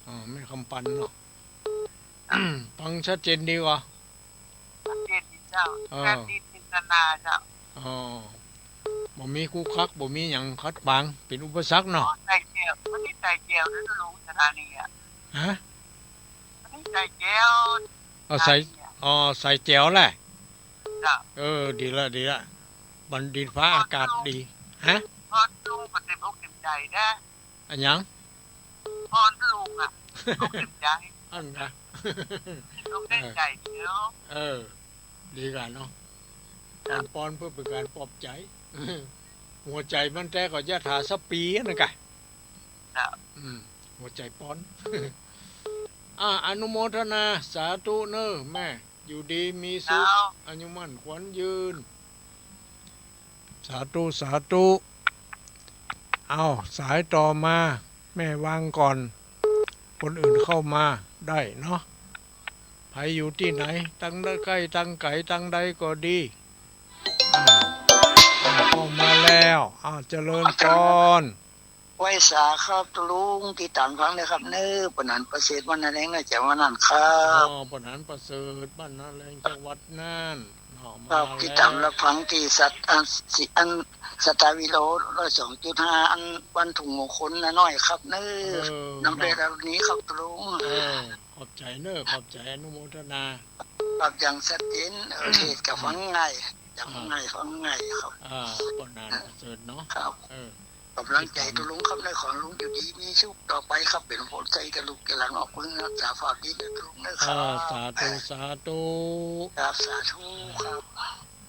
อ๋อ แม่คำปันเนาะ ฟังชัดเจนดีก่อ ชัดเจนดีเจ้า เออ ชัดเจนจินตนาเจ้า อ๋อ บ่มีคุกคัก บ่มีหยังขัดขวาง เป๋นอุปสรรคเนาะ อ๋อ ใส่แจ๋ว วันนี้ใส่แจ๋วด้วยนะลุง สถานีอะ ฮะ วันนี้ใส่แจ๋ว อ๋อ ใส่ สถานีอะ อ๋อ ใส่แจ๋วแหละ เจ้า เออ ดีละ ดีละ มันดินฟ้าอากาศดี ฮะ พรลุงก็เต็มอกเต็มใจ๋นะ อะหยัง พรลุงอะ อกเต็มใจ๋ อั้นนะ อกเต็มใจ๋เดียว เออ ดีกว่าเนาะ เจ้า ปอน ปอนเพื่อเป๋นก๋านปลอบใจ๋ หัวใจ๋มันแต๊ก็ยะถาสะปีนั่นกะ เจ้า อืม หัวใจ๋ปอน อ่า อนุโมทนา สาธุเน่อแม่ อยู่ดีมีสุข เจ้า อายุมั่นขวัญยืน สาธุ สาธุ เอา สายต่อมา แม่วางก่อน คนอื่นเข้ามาได้เนาะ ใผอยู่ตี้ไหน ตังใก้ตังไก๋ ตังใดก็ดี อ่า อ่า เข้ามาแล้ว อ้าว เจริญปอน ไหว้สาครับตุ๊ลุง ติดต๋ามฟังเน่อครับเน่อ ปอหนานประเสริฐ บ้านนาแลง น่าจะว่านั้นครับ อ๋อ ปอหนานประเสริฐ บ้านนาแลง จังหวัดน่าน อ๋อ ครับ มาแล้ว ติดต๋ามรับฟังตี้สัต อัน สิ อัน สตาร์วิโรจน์ ร้อยสองจุดห้า อันบ้านทุ่งมงคลนาน้อยครับเน่อ เออ นำเน่อ เวลานี้ครับตุ๊ลุง เออ ขอบใจ๋เน่อ ขอบใจ๋ อนุโมทนา ครับ อย่างชัดเจน เออ เทศน์ก็ฟังง่าย อย่าง อ่า ง่าย ฟังง่ายครับ อ่า ปอหนานประเสริฐเนาะ ครับ เออ ก๋ำลังใจ๋ตุ๊ลุงครับ ในขอตุ๊ลุงอยู่ดีมีสุขต่อไปครับ เป๋นผลใจ๋กับลูกกับหลานออกเมือง รักษาฝากดีเน่อตุ๊ลุงเน่อครับ อ่า สาธุ สาธุ ครับ สาธุครับ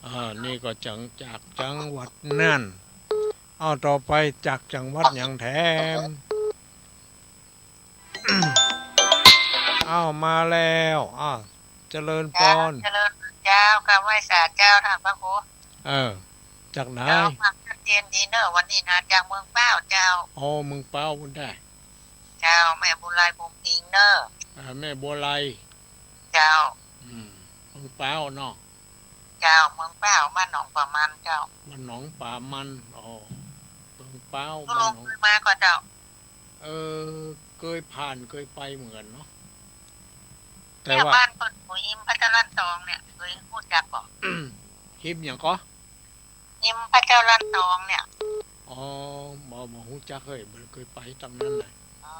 อ่า นี่ก็จัง จากจังหวัดน่าน เอาต่อไปจากจังหวัดหยังแถม อ้าว มาแล้ว อ้าว เจริญปอน เจ้า เจริญเจ้า กราบไหว้สาเจ้า ท่านพระครู เออ จากไหน เจ้า ฟังชัดเจนดีเน่อ วันนี้นะ จากเมืองป๊าวเจ้า อ๋อ เมืองป๊าวพุ้นได้ เจ้า แม่บัวไล ภูมิพิงค์เน่อ อ่า แม่บัวไล เจ้า อืม เมืองป๊าวเนาะ เจ้า เมืองป๊าว บ้านหนองป่ามันเจ้า บ้านหนองป่ามัน อ๋อ เมืองป๊าว ตุ๊ลุง บ้านหนอง เกยมาก่อเจ้า เออ เกยผ่าน เกยไปเหมือนกั๋นเนาะ แต่ เนี่ย ว่า บ้านเปิ้นอยู่ฮิมพระเจ้าลันตองเนี่ย เกยฮู้จักบ่ ฮิมหยังก่อ ฮิมพระเจ้าลันตองเนี่ย อ๋อ บ่ บ่ฮู้จักเฮ้ย บ่เกยไปตางนั้นน่ะ อ๋อ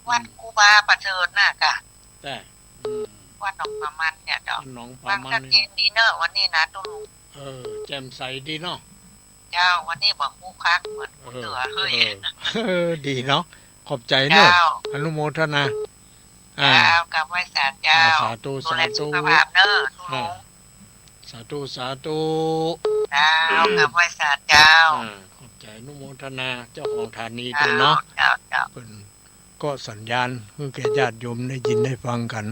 วัด อืม ครูบาประเสริฐน่ะก่ะ แต่ อืม วัดหนองป่ามันเนี่ยเจ้า วัดหนองป่ามัน ฟังชัดเจนดีเน่อ วันนี้นะตุ๊ลุง เออ แจ่มใสดีเนาะ เจ้า วันนี้บ่ครุขระเหมือน เออ เตื้อเฮ้ย เออ เออ ดีเนาะ ขอบใจ๋เน่อ เจ้า อนุโมทนา อ่า เจ้า กราบไหว้สาเจ้า อ่า สาธุ ดูแล สาธุ สุขภาพเน่อตุ๊ลุง อ่า สาธุ สาธุ เจ้า กราบไหว้สาเจ้า อ่า ขอบใจ๋ อนุโมทนา เจ้าของสถานีตวยเนาะ เจ้า เจ้า เปิ้นก็สัญญาณหื้อแก่ญาติโยมได้ยินได้ฟังกั๋น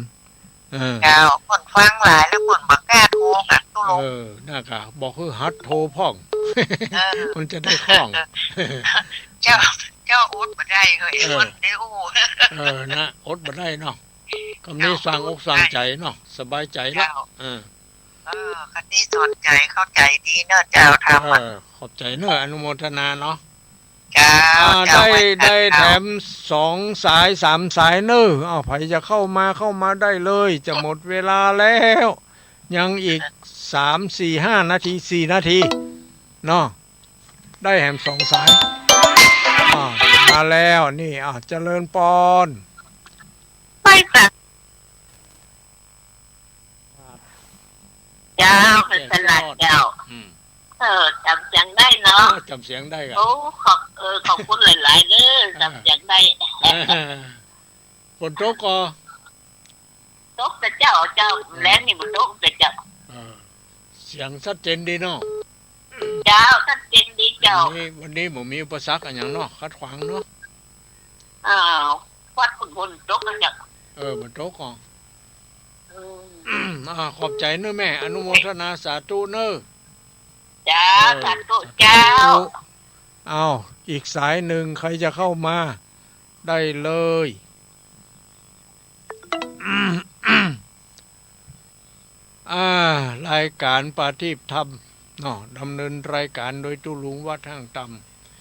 เออ เจ้า เปิ้นฟังหลายแล้วเปิ้นบ่กล้าโทรกั๋นตุ๊ลุง เออ น่ะก่ะ บอกหื้อหัดโทรพ่อง เออ มันจะได้คล่อง เจ้า เจ้า อดบ่ได้เฮ้ย เออ อดได้อู้ เออ น่ะ อดบ่ได้เนาะ กำนี้ เจ้า สร้างอกสร้างใจ๋เนาะ สบายใจ๋ละ เจ้า เออ เออ คติสอนใจ๋ เข้าใจ๋ดีเน่อเจ้า ธรรมะ เออ ขอบใจ๋เน่อ อนุโมทนาเนาะ เจ้า อ่า เจ้า ได้ ไหว้สา ได้ เจ้า แถมสองสายสามสายเน่อ อ้าว ใผจะเข้ามา เข้ามาได้เลย จะหมดเวลาแล้ว ยังอีกสาม สี่ ห้านาที สี่นาที เนาะ ได้แถมสองสาย อ่า มาแล้ว นี่ อ่า เจริญปอน ไหว้สา เจ้า เจ้า สลาดเจ้า อืม เออ จ๋ำเสียงได้เนาะ เออ จ๋ำเสียงได้ก่ะ โอ้ ขอบ เออ ขอบคุณหลายๆ เด้อ อ่า จ๋ำเสียงได้ เออ ฝนตกก่อ ตกแต่เจ๊า เจ้า เออ แลงนี่บ่ตกแต่เจ๊า เออ เสียงชัดเจนดีเนาะ เจ้า ชัดเจนดีเจ้า วันนี้ วันนี้บ่มีอุปสรรคอะหยังเนาะ ขัดขวางเนาะ เออ วัดฝน ฝนตกนะเจ้า เออ บ่ตกก่อ อืม อ่า ขอบใจ๋เน่อแม่ อนุโมทนาสาธุเน่อ เจ้า เออ สาธุ สาธุ เจ้า สาธุ อ้าว อีกสายหนึ่ง ใครจะเข้ามา ได้เลย อ่า รายก๋านประทีปธรรมเนาะ ดำเนินรายก๋านโดยตุ๊ลุงวัดห้างต่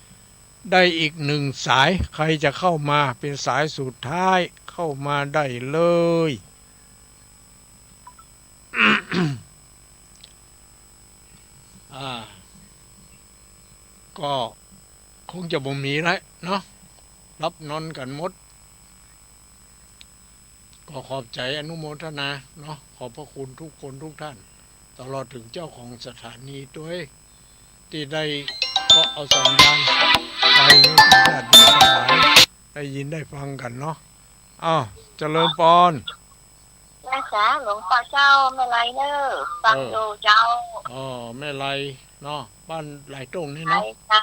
ำ ได้อีกหนึ่งสาย ใครจะเข้ามา เป๋นสายสุดท้าย เข้ามาได้เลย อ่า ก็คงจะบ่มีละเนาะ หลับนอนกั๋นหมด ก็ขอบใจ๋อนุโมทนาเนาะ ขอบพระคุณทุกคนทุกท่าน ตลอดเถิงเจ้าของสถานีตวย ตี้ได้ก็เอาสัญญาณไปหื้อญาติโยมตังหลายได้ยินได้ฟังกั๋นเนาะ อ้าว เจริญปอน ไหว้สาหลวงป้อเจ้า แม่ไลเน่อ ฟังอยู่เจ้า เออ อ๋อ แม่ไลเนาะ บ้านหลายต้งนี่เนาะ ไลเจ้า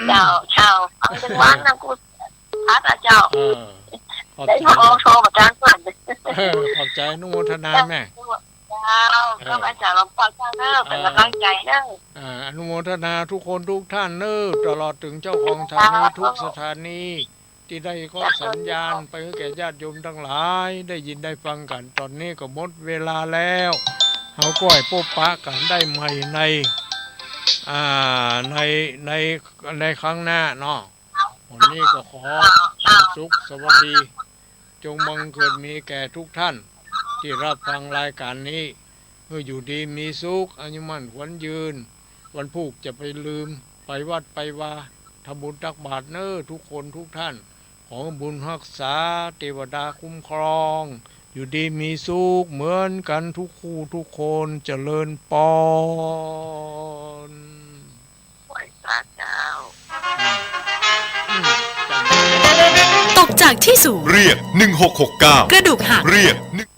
เจ้า เจ้า ฟังเถิงวันนะกู ครับเจ้า เออ ขอบใจ๋ ได้โทร โทรมาจ้างเปิ้น เออ ขอบใจ๋ อนุโมทนาแม่ เจ้า เออ ก็ไหว้สาหลวงป้อเจ้าเน่อ เป๋นก๋ำลังใจ๋เน่อ อ่า อนุโมทนาทุกคนทุกท่านเน่อ ตลอดเถิงเจ้าของสถานีทุกสถานี ตี้ได้ก็สัญญาณไปหื้อแก่ญาติโยมตังหลาย ได้ยินได้ฟังกั๋น ต๋อนนี้ก็หมดเวลาแล้ว เฮาก็ให้ปบปะกั๋นได้ใหม่ใน อ่า ใน ใน ในครั้งหน้าเนาะ วันนี้ก็ขอความสุขสวัสดี จงบังเกิดมีแก่ทุกท่าน ที่รับฟังรายการนี้ เออ อยู่ดีมีสุข อายุมั่นขวัญยืน วันพูกจะไปลืม ไปวัดไปวา ทำบุญตักบาตรเน้อทุกคนทุกท่าน ขอบุญฮักษา เตวดาคุ้มครอง อยู่ดีมีสุขเหมือนกันทุกคู่ทุกคน เจริญปอน ไหว้พระเจ้า อืม อืม จ้ะ ตกจากที่สูง เรียก หนึ่งหกหกเก้า กระดูกหัก เรียก หนึ่ง